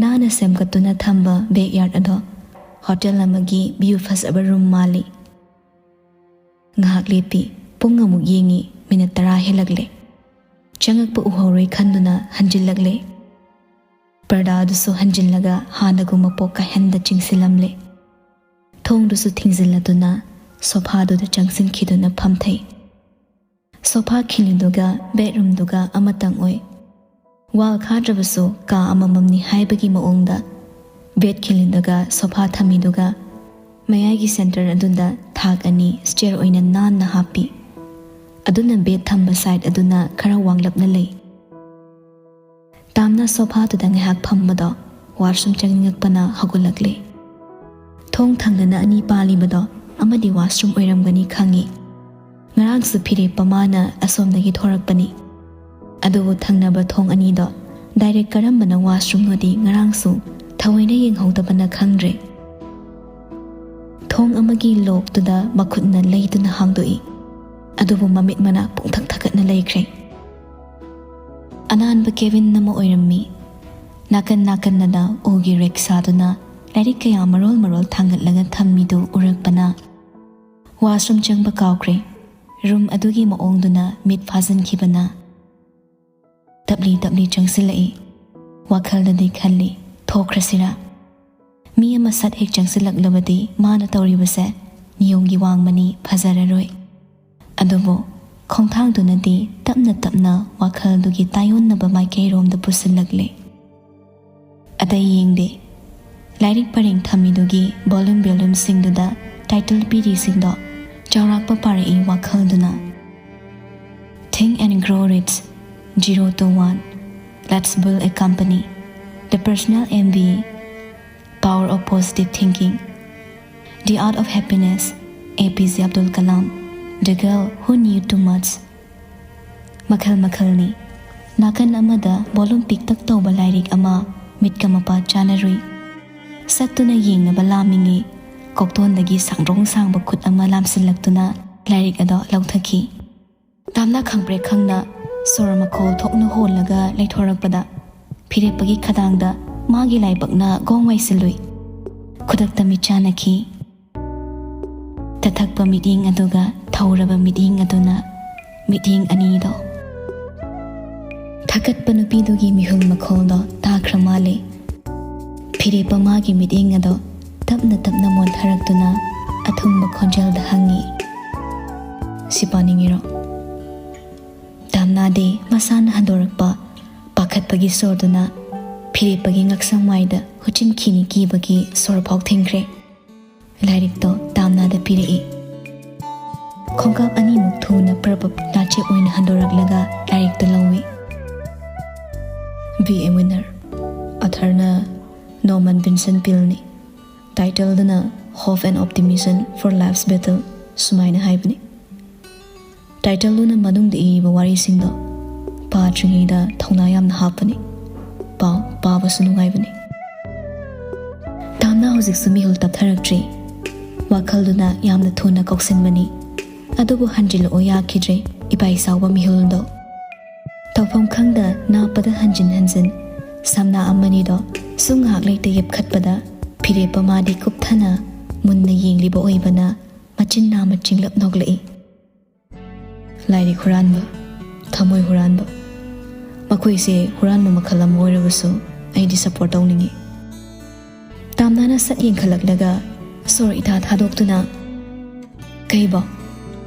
ꯅꯥꯟꯅ ꯁꯦꯝꯒꯠꯇꯨꯅ ꯊꯝꯕ ꯕꯦꯛ ꯌꯥꯔꯗ ꯑꯗꯣ ꯍꯣꯇꯦꯜ ꯑꯃꯒꯤ ꯚ꯭ꯌꯨ ꯐꯖꯕ ꯔꯨꯝ ꯃꯥꯜꯂꯤ꯫ ꯉꯥꯏꯍꯥꯛ ꯂꯦꯞꯄꯤ꯫ ꯄꯨꯡ ꯑꯃꯨꯛ ꯌꯦꯡꯉꯤ꯫ ꯃꯤꯅꯠ ꯇꯔꯥ ꯍꯦꯜꯂꯛꯂꯦ꯫ ꯆꯪꯉꯛꯄ ꯎꯍꯧꯔꯣꯏ ꯈꯟꯗꯨꯅ ꯍꯟꯖꯤꯜꯂꯛꯂꯦ꯫ ꯄꯔꯗꯥꯗꯨꯁꯨ ꯍꯟꯖꯤꯜꯂꯒ ꯍꯥꯟꯅꯒꯨꯝ ꯃꯄꯣꯛ ꯀꯥꯏꯍꯟꯗ ꯆꯤꯡꯁꯤꯜꯂꯝꯂꯦ꯫ ꯊꯣꯡꯗꯨꯁꯨ ꯊꯤꯡꯖꯤꯜꯂꯗꯨꯅ ꯁꯣꯐꯥꯗꯨꯗ ꯆꯪꯁꯤꯟꯈꯤꯗꯨꯅ ꯐꯝꯊꯩ꯫ ꯁꯣꯐꯥ ꯈꯤꯜꯂꯤꯗꯨꯒ ꯕꯦꯗꯔꯨꯝꯗꯨꯒ ꯑꯃꯇꯪ ꯑꯣꯏ꯫ ꯋꯥꯜ ꯈꯥꯗ꯭ꯔꯕꯁꯨ ꯀꯥ ꯑꯃꯃꯝꯅꯤ ꯍꯥꯏꯕꯒꯤ ꯃꯑꯣꯡꯗ ꯕꯦꯗ ꯈꯤꯜꯂꯤꯗꯨꯒ ꯁꯣꯐꯥ ꯊꯝꯃꯤꯗꯨꯒ ꯃꯌꯥꯏꯒꯤ ꯁꯦꯟꯇꯔ ꯑꯗꯨꯗ ꯊꯥꯛ ꯑꯅꯤ ꯁ꯭ꯇꯦꯌꯔ ꯑꯣꯏꯅ ꯅꯥꯟꯅ ꯍꯥꯞꯄꯤ꯫ ꯑꯗꯨꯅ ꯕꯦꯗ ꯊꯝꯕ ꯁꯥꯏꯠ ꯑꯗꯨꯅ ꯈꯔ ꯋꯥꯡꯂꯞꯅ ꯂꯩ꯫ ꯇꯥꯝꯅ ꯁꯣꯐꯥꯗꯨꯗ ꯉꯥꯏꯍꯥꯛ ꯐꯝꯕꯗꯣ ꯋꯥꯁꯔꯨꯝ ꯆꯪꯅꯤꯡꯉꯛꯄꯅ ꯍꯧꯒꯠꯂꯛꯂꯦ꯫ ꯊꯣꯡ ꯊꯪꯅꯅ ꯑꯅꯤ ꯄꯥꯜꯂꯤꯕꯗꯣ ꯑꯃꯗꯤ ꯋꯥꯁꯔꯨꯝ ꯑꯣꯏꯔꯝꯒꯅꯤ ꯈꯪꯉꯤ꯫ ꯉꯔꯥꯡꯁꯨ ꯐꯤꯔꯦꯞꯄ ꯃꯥꯅ ꯑꯁꯣꯝꯗꯒꯤ ꯊꯣꯔꯛꯄꯅꯤ꯫ ꯑꯗꯨꯕꯨ ꯊꯪꯅꯕ ꯊꯣꯡ ꯑꯅꯤꯗꯣ ꯗꯥꯏꯔꯦꯛ ꯀꯔꯝꯕꯅ ꯋꯥꯁꯔꯨꯝꯅꯣꯗꯤ ꯉꯔꯥꯡꯁꯨ ꯊꯑꯣꯏꯅ ꯌꯦꯡꯍꯧꯗꯕꯅ ꯈꯪꯗ꯭ꯔꯦ꯫ ꯊꯣꯡ ꯑꯃꯒꯤ ꯂꯣꯛꯇꯨꯗ ꯃꯈꯨꯠꯅ ꯂꯩꯗꯨꯅ ꯍꯥꯡꯗꯣꯛꯏ꯫ ꯑꯗꯨꯕꯨ ꯃꯃꯤꯠ ꯃꯅꯥ ꯄꯨꯡꯊꯛ ꯊꯛꯀꯠꯅ ꯂꯩꯈ꯭ꯔꯦ꯫ ꯑꯅꯥꯟꯕ ꯀꯦꯕꯤꯟ ꯑꯃ ꯑꯣꯏꯔꯝꯃꯤ꯫ ꯅꯥꯀꯟ ꯅꯥꯀꯟꯗꯅ ꯎꯒꯤ ꯔꯦꯛ ꯁꯥꯗꯨꯅ ꯂꯥꯏꯔꯤꯛ ꯀꯌꯥ ꯃꯔꯣꯜ ꯃꯔꯣꯜ ꯊꯥꯡꯒꯠꯂꯒ ꯊꯝꯃꯤꯗꯨ ꯎꯔꯛꯄꯅ ꯋꯥꯁꯔꯨꯝ ꯆꯪꯕ ꯀꯥꯎꯈ꯭ꯔꯦ꯫ ꯔꯨꯝ ꯑꯗꯨꯒꯤ ꯃꯑꯣꯡꯗꯨꯅ ꯃꯤꯠ ꯐꯥꯖꯤꯟꯈꯤꯕꯅ ꯇꯞꯂꯤ ꯇꯞꯂꯤ ꯆꯪꯁꯤꯜꯂꯛꯏ꯫ ꯋꯥꯈꯜꯗꯗꯤ ꯈꯜꯂꯤ, ꯊꯣꯛꯈ꯭ꯔꯁꯤꯔꯥ? ꯃꯤ ꯑꯃ ꯁꯠ ꯍꯦꯛ ꯆꯪꯁꯤꯜꯂꯛꯂꯕꯗꯤ ꯃꯥꯅ ꯇꯧꯔꯤꯕꯁꯦ ꯅꯤꯌꯣꯝꯒꯤ ꯋꯥꯡꯃꯅꯤ, ꯐꯖꯔꯔꯣꯏ꯫ ꯑꯗꯨꯕꯨ ꯈꯣꯡꯊꯥꯡꯗꯨꯅꯗꯤ ꯇꯞꯅ ꯇꯞꯅ ꯋꯥꯈꯜꯗꯨꯒꯤ ꯇꯥꯏꯑꯣꯟꯅꯕ ꯃꯥꯏꯀꯩꯔꯣꯝꯗ ꯄꯨꯁꯤꯜꯂꯛꯂꯦ꯫ ꯑꯇꯩ ꯌꯦꯡꯗꯦ꯫ ꯂꯥꯏꯔꯤꯛ ꯄꯔꯦꯡ ꯊꯝꯃꯤꯗꯨꯒꯤ ꯚꯣꯂꯨꯝ ꯚꯣꯂꯨꯝꯁꯤꯡꯗꯨꯗ ꯇꯥꯏꯇꯜ ꯄꯤꯔꯤꯁꯤꯡꯗꯣ ꯆꯥꯎꯔꯥꯛꯄ ꯄꯥꯔꯛꯏ ꯋꯥꯈꯜꯗꯨꯅ꯫ Think and Grow Rich, Zero to One, Let's Build a Company, The Personal M B A, Power of Positive Thinking, The Art of Happiness, A P J Abdul Kalam, The Girl Who Knew Too Much, ꯃꯈꯜ ꯃꯈꯜꯅꯤ꯫ ꯅꯥꯀꯟ ꯑꯃꯗ ꯚꯣꯂꯨꯝ ꯄꯤꯛꯇꯛ ꯇꯧꯕ ꯂꯥꯏꯔꯤꯛ ꯑꯃ ꯃꯤꯠꯀ ꯃꯄꯥ ꯆꯥꯅꯔꯨꯏ꯫ ꯁꯠꯇꯨꯅ ꯌꯦꯡꯅꯕ ꯂꯥꯝꯃꯤꯉꯩ ꯀꯣꯛꯇꯣꯟꯗꯒꯤ ꯁꯥꯡꯗ꯭ꯔꯣꯡ ꯁꯥꯡꯕ ꯈꯨꯠ ꯑꯃ ꯂꯥꯝꯁꯤꯜꯂꯛꯇꯨꯅ ꯂꯥꯏꯔꯤꯛ ꯑꯗꯣ ꯂꯧꯊꯈꯤ꯫ ꯇꯥꯝꯅ ꯈꯪꯄ꯭ꯔꯦꯛ ꯈꯪꯅ ꯁꯣꯔ ꯃꯈꯣꯜ ꯊꯣꯛꯅ ꯍꯣꯜꯂꯒ ꯂꯩꯊꯣꯔꯛꯄꯗ ꯐꯤꯔꯦꯞꯄꯒꯤ ꯈꯗꯥꯡꯗ ꯃꯥꯒꯤ ꯂꯥꯏꯕꯛꯅ ꯒꯣꯡ ꯋꯥꯏꯁꯤꯜꯂꯨꯏ꯫ ꯈꯨꯗꯛꯇ ꯃꯤꯠ ꯆꯥꯟꯅꯈꯤ꯫ ꯇꯊꯛꯄ ꯃꯤꯠꯌꯦꯡ ꯑꯗꯨꯒ ꯊꯧꯔꯕ ꯃꯤꯠꯌꯦꯡ ꯑꯗꯨꯅ ꯃꯤꯠꯌꯦꯡ ꯑꯅꯤꯗꯣ꯫ ꯊꯥꯒꯠꯄ ꯅꯨꯄꯤꯗꯨꯒꯤ ꯃꯤꯍꯨꯜ ꯃꯈꯣꯜꯗꯣ ꯇꯥꯈ꯭ꯔ ꯃꯥꯜꯂꯦ꯫ ꯐꯤꯔꯦꯞꯄ ꯃꯥꯒꯤ ꯃꯤꯠꯌꯦꯡ ꯑꯗꯣ ꯇꯞꯅ ꯇꯞꯅ ꯃꯣꯟꯊꯔꯛꯇꯨꯅ ꯑꯊꯨꯝꯕ ꯈꯣꯟꯖꯦꯜꯗ ꯍꯪꯉꯤ, "ꯁꯤ ꯄꯥꯅꯤꯡꯉꯤꯔꯣ?" ꯇꯥꯝꯅꯥꯗꯤ ꯃꯁꯥꯅ ꯍꯟꯗꯣꯔꯛꯄ ꯄꯥꯈꯠꯄꯒꯤ ꯁꯣꯔꯗꯨꯅ ꯐꯤꯔꯦꯞꯄꯒꯤ ꯉꯛꯁꯝ ꯋꯥꯏꯗ ꯍꯨꯆꯤꯟꯈꯤꯅꯤ ꯀꯤꯕꯒꯤ ꯁꯣꯔ ꯐꯥꯎ ꯊꯤꯡꯈ꯭ꯔꯦ꯫ ꯂꯥꯏꯔꯤꯛꯇꯣ ꯇꯥꯝꯅꯥꯗ ꯄꯤꯔꯛꯏ꯫ ꯈꯣꯡꯀꯥꯞ ꯑꯅꯤꯃꯨꯛ ꯊꯨꯅ ꯄ꯭ꯔꯞ ꯄ꯭ꯔꯞ ꯅꯥꯆꯦꯞ ꯑꯣꯏꯅ ꯍꯟꯗꯣꯔꯛꯂꯒ ꯂꯥꯏꯔꯤꯛꯇ ꯂꯧꯏ꯫ Be a winner꯫ Authorꯅ Norman Vincent Pealeꯅꯤ꯫ Titleꯗꯨꯅ Hope and Optimism for Life's Battle ꯁꯨꯃꯥꯏꯅ ꯍꯥꯏꯕꯅꯤ꯫ Titleꯗꯨꯅ ꯃꯅꯨꯡꯗ ꯏꯔꯤꯕ ꯋꯥꯔꯤꯁꯤꯡꯗꯣ ꯄꯥꯗ꯭ꯔꯤꯉꯩꯗ ꯊꯧꯅꯥ ꯌꯥꯝꯅ ꯍꯥꯞꯄꯅꯤ꯫ ꯄꯥꯎ ꯄꯥꯕꯁꯨ ꯅꯨꯡꯉꯥꯏꯕꯅꯤ꯫ ꯇꯥꯝꯅꯥ ꯍꯧꯖꯤꯛꯁꯨ ꯃꯤꯍꯨꯜ ꯇꯞꯊꯔꯛꯇ꯭ꯔꯤ꯫ ꯋꯥꯈꯜꯗꯨꯅ ꯌꯥꯝꯅ ꯊꯨꯅ ꯀꯥꯎꯁꯤꯟꯕꯅꯤ꯫ ꯑꯗꯨꯕꯨ ꯍꯟꯖꯤꯜꯂꯛꯑꯣ ꯌꯥꯈꯤꯗ꯭ꯔꯦ ꯏꯄꯥ ꯏꯆꯥꯎꯕ ꯃꯤꯍꯨꯜꯗꯣ꯫ ꯇꯧꯐꯝ ꯈꯪꯗ ꯅꯥꯞꯄꯗ ꯍꯟꯖꯤꯟ ꯍꯟꯖꯤꯟ ꯁꯝꯅꯥ ꯑꯃꯅꯤꯗꯣ ꯁꯨꯝ ꯉꯥꯏꯍꯥꯛ ꯂꯩꯇ ꯌꯦꯞꯈꯠꯄꯗ ꯐꯤꯔꯦꯞꯄ ꯃꯥꯗꯤ ꯀꯨꯞꯊꯅ ꯃꯨꯟꯅ ꯌꯦꯡꯂꯤꯕ ꯑꯣꯏꯕꯅ ꯃꯆꯤꯟ ꯅꯥꯝꯃ ꯆꯤꯡꯂꯞ ꯅꯣꯛꯂꯛꯏ꯫ ꯂꯥꯏꯔꯤꯛ ꯍꯨꯔꯥꯟꯕ, ꯊꯃꯣꯏ ꯍꯨꯔꯥꯟꯕ, ꯃꯈꯣꯏꯁꯦ ꯍꯨꯔꯥꯟꯕ ꯃꯈꯜ ꯑꯃ ꯑꯣꯏꯔꯕꯁꯨ ꯑꯩꯗꯤ support ꯇꯧꯅꯤꯡꯏ꯫ ꯇꯥꯝꯅꯥꯅ ꯁꯠ ꯌꯦꯡꯈꯠꯂꯛꯂꯒ ꯁꯣꯔ ꯏꯊꯥ ꯊꯥꯗꯣꯛꯇꯨꯅ, "ꯀꯩꯕꯣ?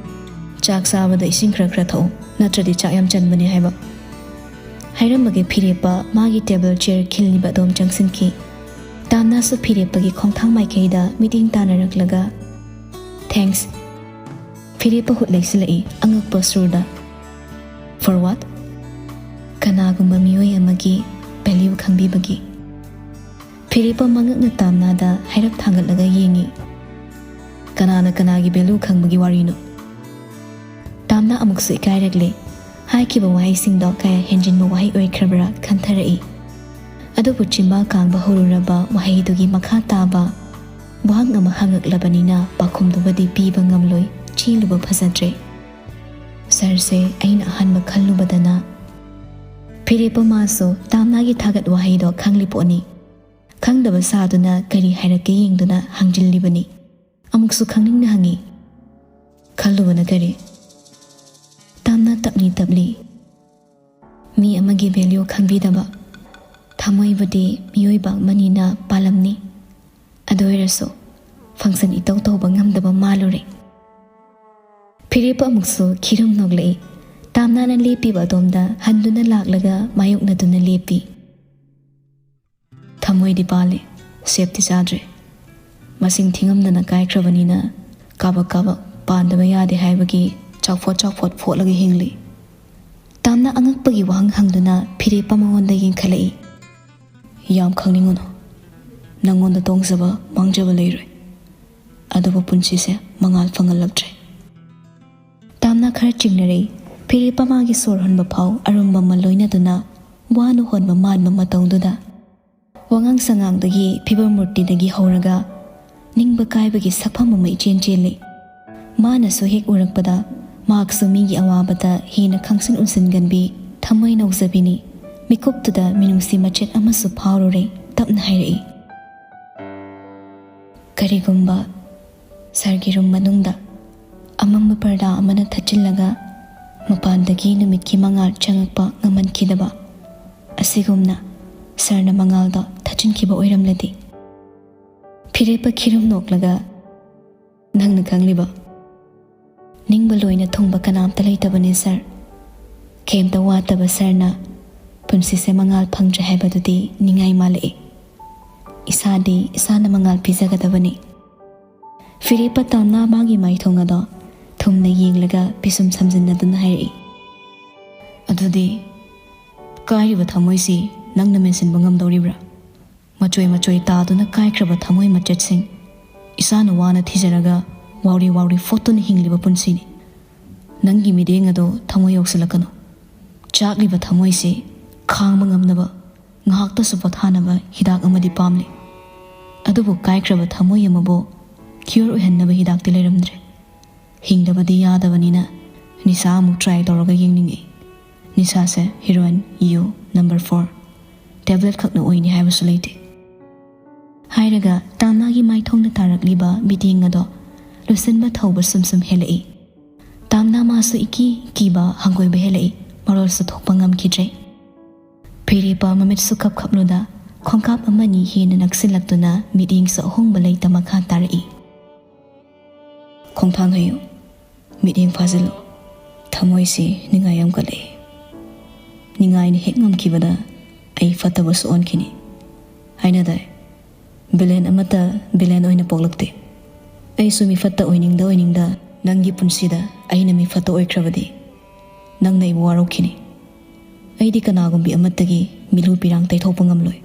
ꯆꯥꯛ ꯆꯥꯕꯗ ꯏꯁꯤꯡ ꯈꯔ ꯈꯔ ꯊꯛꯎ, ꯅꯠꯇ꯭ꯔꯗꯤ ꯆꯥꯛ ꯌꯥꯝ ꯆꯟꯕꯅꯦ ꯍꯥꯏꯕ"꯫ ꯍꯥꯏꯔꯝꯕꯒꯤ ꯐꯤꯔꯦꯞꯄ ꯃꯥꯒꯤ table chair ꯈꯤꯜꯂꯤꯕ ꯑꯗꯣꯝ ꯆꯪꯁꯤꯟꯈꯤ꯫ ꯇꯥꯝꯅꯥꯁꯨ ꯐꯤꯔꯦꯞꯄꯒꯤ ꯈꯣꯡꯊꯥꯡ ꯃꯥꯏꯀꯩꯗ ꯃꯤꯠꯌꯦꯡ ꯇꯥꯅꯔꯛꯂꯒ, "Thanks"꯫ ꯐꯤꯔꯦꯞꯄ ꯍꯨꯠ ꯂꯩꯁꯤꯜꯂꯛꯏ ꯑꯉꯛꯄ ꯁꯨꯔꯗ꯫ "For what?" "ꯀꯅꯥꯒꯨꯝꯕ ꯃꯤꯑꯣꯏ ꯑꯃꯒꯤ value ꯈꯪꯕꯤꯕꯒꯤ"꯫ ꯐꯤꯔꯦꯞꯄ ꯃꯉꯛꯅ ꯇꯥꯝꯅꯥꯗ ꯍꯥꯏꯔꯞ ꯊꯥꯡꯒꯠꯂꯒ ꯌꯦꯡꯏ꯫ "ꯀꯅꯥꯅ ꯀꯅꯥꯒꯤ value ꯈꯪꯕꯒꯤ ꯋꯥꯔꯤꯅꯣ?" ꯇꯥꯝꯅꯥ ꯑꯃꯨꯛꯁꯨ ꯏꯀꯥꯏꯔꯛꯂꯦ꯫ ꯍꯥꯏꯈꯤꯕ ꯋꯥꯍꯩꯁꯤꯡꯗꯣ ꯀꯌꯥ ꯍꯦꯟꯖꯤꯟꯕ ꯋꯥꯍꯩ ꯑꯣꯏꯈ꯭ꯔꯕ꯭ꯔꯥ ꯈꯟꯊꯔꯛꯏ꯫ ꯑꯗꯨꯕꯨ ꯆꯤꯝꯕꯥꯜ ꯀꯥꯡꯕ ꯍꯧꯔꯨꯔꯕ ꯋꯥꯍꯩꯗꯨꯒꯤ ꯃꯈꯥ ꯇꯥꯕ ꯋꯥꯍꯪ ꯑꯃ ꯍꯪꯉꯛꯂꯕꯅꯤꯅ ꯄꯥꯎꯈꯨꯝꯗꯨꯃꯗꯤ ꯄꯤꯕ ꯉꯝꯂꯣꯏ꯫ ꯆꯦꯜꯂꯨꯕ ꯐꯖꯗ꯭ꯔꯦ꯫ "ꯁꯥꯔꯁꯦ ꯑꯩꯅ ꯑꯍꯥꯟꯕ ꯈꯜꯂꯨꯕꯗꯅ"꯫ ꯐꯤꯔꯦꯞꯄ ꯃꯥꯁꯨ ꯇꯥꯝꯅꯥꯒꯤ ꯊꯥꯒꯠ ꯋꯥꯍꯩꯗꯣ ꯈꯪꯂꯤ ꯄꯣꯠꯅꯤ꯫ ꯈꯪꯗꯕ ꯁꯥꯗꯨꯅ ꯀꯔꯤ ꯍꯥꯏꯔꯛꯀꯦ ꯌꯦꯡꯗꯨꯅ ꯍꯪꯖꯤꯜꯂꯤꯕꯅꯤ꯫ ꯑꯃꯨꯛꯁꯨ ꯈꯪꯅꯤꯡꯅ ꯍꯪꯉꯤ, "ꯈꯜꯂꯨꯕꯅ ꯀꯔꯤ?" ꯇꯥꯝꯅꯥ ꯇꯞꯂꯤ ꯇꯞꯂꯤ, "ꯃꯤ ꯑꯃꯒꯤ value ꯈꯪꯕꯤꯗꯕ꯫ ꯊꯃꯣꯏꯕꯨꯗꯤ ꯃꯤꯑꯣꯏꯕ ꯑꯃꯅꯤꯅ ꯄꯥꯜꯂꯝꯅꯤ꯫ ꯑꯗꯨ ꯑꯣꯏꯔꯁꯨ function ꯏꯇꯧ ꯇꯧꯕ ꯉꯝꯗꯕ ꯃꯥꯜꯂꯨꯔꯦ"꯫ ꯐꯤꯔꯦꯞꯄ ꯑꯃꯨꯛꯁꯨ ꯈꯤꯔꯝ ꯅꯣꯛꯂꯛꯏ꯫ ꯇꯥꯝꯅꯥꯅ ꯂꯦꯞꯄꯤꯕ ꯑꯗꯣꯝꯗ ꯍꯟꯗꯨꯅ ꯂꯥꯛꯂꯒ ꯃꯥꯌꯣꯛꯅꯗꯨꯅ ꯂꯦꯞꯄꯤ꯫ "ꯊꯃꯣꯏꯗꯤ ꯄꯥꯜꯂꯤ, shapeꯇꯤ ꯆꯥꯗ꯭ꯔꯦ꯫ ꯃꯁꯤꯡ ꯊꯤꯉꯝꯗꯅ ꯀꯥꯏꯈ꯭ꯔꯕꯅꯤꯅ ꯀꯥꯕꯛ ꯀꯥꯕꯛ ꯄꯥꯟꯗꯕ ꯌꯥꯗꯦ ꯍꯥꯏꯕꯒꯤ ꯆꯥꯎꯐꯣꯠ ꯆꯥꯎꯐꯣꯠ ꯐꯣꯠꯂꯒ ꯍꯤꯡꯂꯤ꯫ ꯇꯥꯝꯅ ꯑꯉꯛꯄꯒꯤ ꯋꯥꯍꯪ ꯍꯪꯗꯨꯅ ꯐꯤꯔꯦꯞꯄ ꯃꯉꯣꯟꯗ ꯌꯦꯡꯈꯠꯂꯛꯏ꯫ "ꯌꯥꯝ ꯈꯪꯅꯤꯡꯉꯨꯅꯨ꯫ ꯅꯪꯉꯣꯟꯗ ꯇꯣꯡꯖꯕ ꯃꯥꯡꯖꯕ ꯂꯩꯔꯣꯏ꯫ ꯑꯗꯨꯕꯨ ꯄꯨꯟꯁꯤꯁꯦ ꯃꯉꯥꯜ ꯐꯪꯍꯜꯂꯛꯇ꯭ꯔꯦ꯫" ꯇꯥꯝꯅ ꯈꯔ ꯆꯤꯡꯅꯔꯛꯏ꯫ ꯐꯤꯔꯦꯞꯄ ꯃꯥꯒꯤ ꯁꯣꯔ ꯍꯣꯟꯕ ꯐꯥꯎ ꯑꯔꯨꯝꯕ ꯑꯃ ꯂꯣꯏꯅꯗꯨꯅ ꯋꯥꯅ ꯍꯣꯟꯕ ꯃꯥꯟꯕ ꯃꯇꯧꯗꯨꯗ ꯋꯥꯉꯥꯡ ꯁꯉꯥꯡꯗꯒꯤ ꯐꯤꯕꯝ ꯃꯨꯔꯇꯤꯗꯒꯤ ꯍꯧꯔꯒ ꯅꯤꯡꯕ ꯀꯥꯏꯕꯒꯤ ꯁꯛꯐꯝ ꯑꯃ ꯏꯆꯦꯟ ꯆꯦꯜꯂꯤ꯫ ꯃꯥꯅꯁꯨ ꯍꯦꯛ ꯎꯔꯛꯄꯗ ꯃꯍꯥꯛꯁꯨ ꯃꯤꯒꯤ ꯑꯋꯥꯕꯗ ꯍꯦꯟꯅ ꯈꯪꯁꯤꯟ ꯎꯁꯤꯟꯒꯟꯕꯤ ꯊꯃꯣꯏ ꯅꯧꯖꯕꯤꯅꯤ꯫ ꯃꯤꯀꯨꯞꯇꯨꯗ ꯃꯤꯅꯨꯡꯁꯤ ꯃꯆꯦꯠ ꯑꯃꯁꯨ ꯐꯥꯎꯔꯨꯔꯦ꯫ ꯇꯞꯅ ꯍꯥꯏꯔꯛꯏ, "ꯀꯔꯤꯒꯨꯝꯕ ꯁꯥꯔꯒꯤ ꯔꯨꯝ ꯃꯅꯨꯡꯗ ꯑꯃꯝꯕ ꯄꯔꯗꯥ ꯑꯃꯅ ꯊꯠꯆꯤꯜꯂꯒ ꯃꯄꯥꯟꯗꯒꯤ ꯅꯨꯃꯤꯠꯀꯤ ꯃꯉꯥꯜ ꯆꯪꯉꯛꯄ ꯉꯝꯍꯟꯈꯤꯗꯕ ꯑꯁꯤꯒꯨꯝꯅ ꯁꯥꯔꯅ ꯃꯉꯥꯜꯗꯣ ꯊꯠꯆꯤꯟꯈꯤꯕ ꯑꯣꯏꯔꯝꯂꯗꯤ?" ꯐꯤꯔꯦꯞꯄ ꯈꯤꯔꯨꯝ ꯅꯣꯛꯂꯒ, "ꯅꯪꯅ ꯈꯪꯂꯤꯕ? ꯅꯤꯡꯕ ꯂꯣꯏꯅ ꯊꯨꯡꯕ ꯀꯅꯥꯝꯇ ꯂꯩꯇꯕꯅꯤ ꯁꯥꯔ꯫ ꯀꯩꯝꯇ ꯋꯥꯠꯇꯕ ꯁꯥꯔꯅ ꯄꯨꯟꯁꯤꯁꯦ ꯃꯉꯥꯜ ꯐꯪꯗ꯭ꯔꯦ ꯍꯥꯏꯕꯗꯨꯗꯤ ꯅꯤꯡꯉꯥꯏ ꯃꯥꯜꯂꯛꯏ꯫ ꯏꯁꯥꯗꯤ ꯏꯁꯥꯅ ꯃꯉꯥꯜ ꯄꯤꯖꯒꯗꯕꯅꯤ꯫" ꯐꯤꯔꯦꯞꯄ ꯇꯥꯝꯅ ꯃꯥꯒꯤ ꯃꯥꯏꯊꯣꯡ ꯑꯗꯣ ꯊꯨꯝꯅ ꯌꯦꯡꯂꯒ ꯄꯤꯁꯨꯝ ꯁꯝꯖꯤꯟꯅꯗꯨꯅ ꯍꯥꯏꯔꯛꯏ, "ꯑꯗꯨꯗꯤ ꯀꯥꯏꯔꯤꯕ ꯊꯃꯣꯏꯁꯤ ꯅꯪꯅ ꯃꯦꯟꯁꯤꯟꯕ ꯉꯝꯗꯧꯔꯤꯕ꯭ꯔꯥ? ꯃꯆꯣꯏ ꯃꯆꯣꯏ ꯇꯥꯗꯨꯅ ꯀꯥꯏꯈ꯭ꯔꯕ ꯊꯃꯣꯏ ꯃꯆꯦꯠꯁꯤꯡ ꯏꯁꯥꯅ ꯋꯥꯅ ꯊꯤꯖꯔꯒ ꯋꯥꯎꯔꯤ ꯋꯥꯎꯔꯤ ꯐꯣꯠꯇꯨꯅ ꯍꯤꯡꯂꯤꯕ ꯄꯨꯟꯁꯤꯅꯤ꯫ ꯅꯪꯒꯤ ꯃꯤꯠꯌꯦꯡ ꯑꯗꯣ ꯊꯃꯣꯏ ꯌꯧꯁꯤꯜꯂꯛꯀꯅꯨ꯫ ꯆꯥꯛꯂꯤꯕ ꯊꯃꯣꯏꯁꯤ ꯈꯥꯡꯕ ꯉꯝꯅꯕ ꯉꯥꯏꯍꯥꯛꯇꯁꯨ ꯄꯣꯊꯥꯅꯕ ꯍꯤꯗꯥꯛ ꯑꯃꯗꯤ ꯄꯥꯝꯂꯤ꯫ ꯑꯗꯨꯕꯨ ꯀꯥꯏꯈ꯭ꯔꯕ ꯊꯃꯣꯏ ꯑꯃꯕꯨ ꯀ꯭ꯌꯣꯔ ꯑꯣꯏꯍꯟꯅꯕ ꯍꯤꯗꯥꯛꯇꯤ ꯂꯩꯔꯝꯗ꯭ꯔꯦ꯫ ꯍꯤꯡꯗꯕꯗꯤ ꯌꯥꯗꯕꯅꯤꯅ ꯅꯤꯁꯥ ꯑꯃꯨꯛ ꯇ꯭ꯔꯥꯏ ꯇꯧꯔꯒ ꯌꯦꯡꯅꯤꯡꯏ꯫ ꯅꯤꯁꯥꯁꯦ ꯍꯤꯔꯣꯏꯟ ꯌꯨ ꯅꯝꯕꯔ ꯐꯣꯔ ꯇꯦꯕ꯭ꯂꯦꯠ ꯈꯛꯅ ꯑꯣꯏꯅꯤ ꯍꯥꯏꯕꯁꯨ ꯂꯩꯇꯦ꯫" ꯍꯥꯏꯔꯒ ꯇꯥꯝꯅꯥꯒꯤ ꯃꯥꯏꯊꯣꯡꯗ ꯇꯥꯔꯛꯂꯤꯕ ꯃꯤꯠꯌꯦꯡ ꯑꯗꯣ ꯂꯣꯏꯁꯤꯟꯕ ꯊꯧꯕ ꯁꯨꯝ ꯁꯨꯝ ꯍꯦꯜꯂꯛꯏ꯫ ꯇꯥꯝꯅꯥ ꯃꯥꯁꯨ ꯏꯀꯤ ꯀꯤꯕ ꯍꯪꯒꯣꯏꯕ ꯍꯦꯜꯂꯛꯏ꯫ ꯃꯔꯣꯜꯁꯨ ꯊꯣꯛꯄ ꯉꯝꯈꯤꯗ꯭ꯔꯦ꯫ ꯐꯤꯔꯦꯞꯄ ꯃꯃꯤꯠꯁꯨ ꯈꯞ ꯈꯞꯂꯨꯗ ꯈꯣꯡꯀꯥꯞ ꯑꯃꯅꯤ ꯍꯦꯟꯅ ꯅꯛꯁꯤꯜꯂꯛꯇꯨꯅ ꯃꯤꯠꯌꯦꯡꯁꯨ ꯑꯍꯣꯡꯕ ꯂꯩꯇ ꯃꯈꯥ ꯇꯥꯔꯛꯏ꯫ "ꯈꯣꯡꯊꯥꯡ ꯍꯩꯌꯨ, ꯃꯤꯠꯌꯦꯡ ꯐꯥꯖꯤꯜꯂꯨ꯫ ꯊꯃꯣꯏꯁꯤ ꯅꯤꯡꯉꯥꯏ ꯌꯥꯝ ꯀꯜꯂꯛꯏ꯫ ꯅꯤꯡꯉꯥꯏꯅ ꯍꯦꯛ ꯉꯝꯈꯤꯕꯗ ꯑꯩ ꯐꯠꯇꯕꯁꯨ ꯑꯣꯟꯈꯤꯅꯤ꯫ ꯍꯥꯏꯅꯗꯥꯏ, ꯚꯤꯂꯦꯟ ꯑꯃꯠꯇ ꯚꯤꯂꯦꯟ ꯑꯣꯏꯅ ꯄꯣꯛꯂꯛꯇꯦ꯫ ꯑꯩꯁꯨ ꯃꯤꯐꯠꯇ ꯑꯣꯏꯅꯤꯡꯗ ꯑꯣꯏꯅꯤꯡꯗ ꯅꯪꯒꯤ ꯄꯨꯟꯁꯤꯗ ꯑꯩꯅ ꯃꯤꯐꯠꯇ ꯑꯣꯏꯈ꯭ꯔꯕꯗꯤ, ꯅꯪꯅ ꯑꯩꯕꯨ ꯋꯥꯔꯧꯈꯤꯅꯤ꯫ ꯑꯩꯗꯤ ꯀꯅꯥꯒꯨꯝꯕꯤ ꯑꯃꯠꯇꯒꯤ ꯃꯤꯂꯨ ꯄꯤꯔꯥꯡ ꯇꯩꯊꯣꯛꯄ ꯉꯝꯂꯣꯏ꯫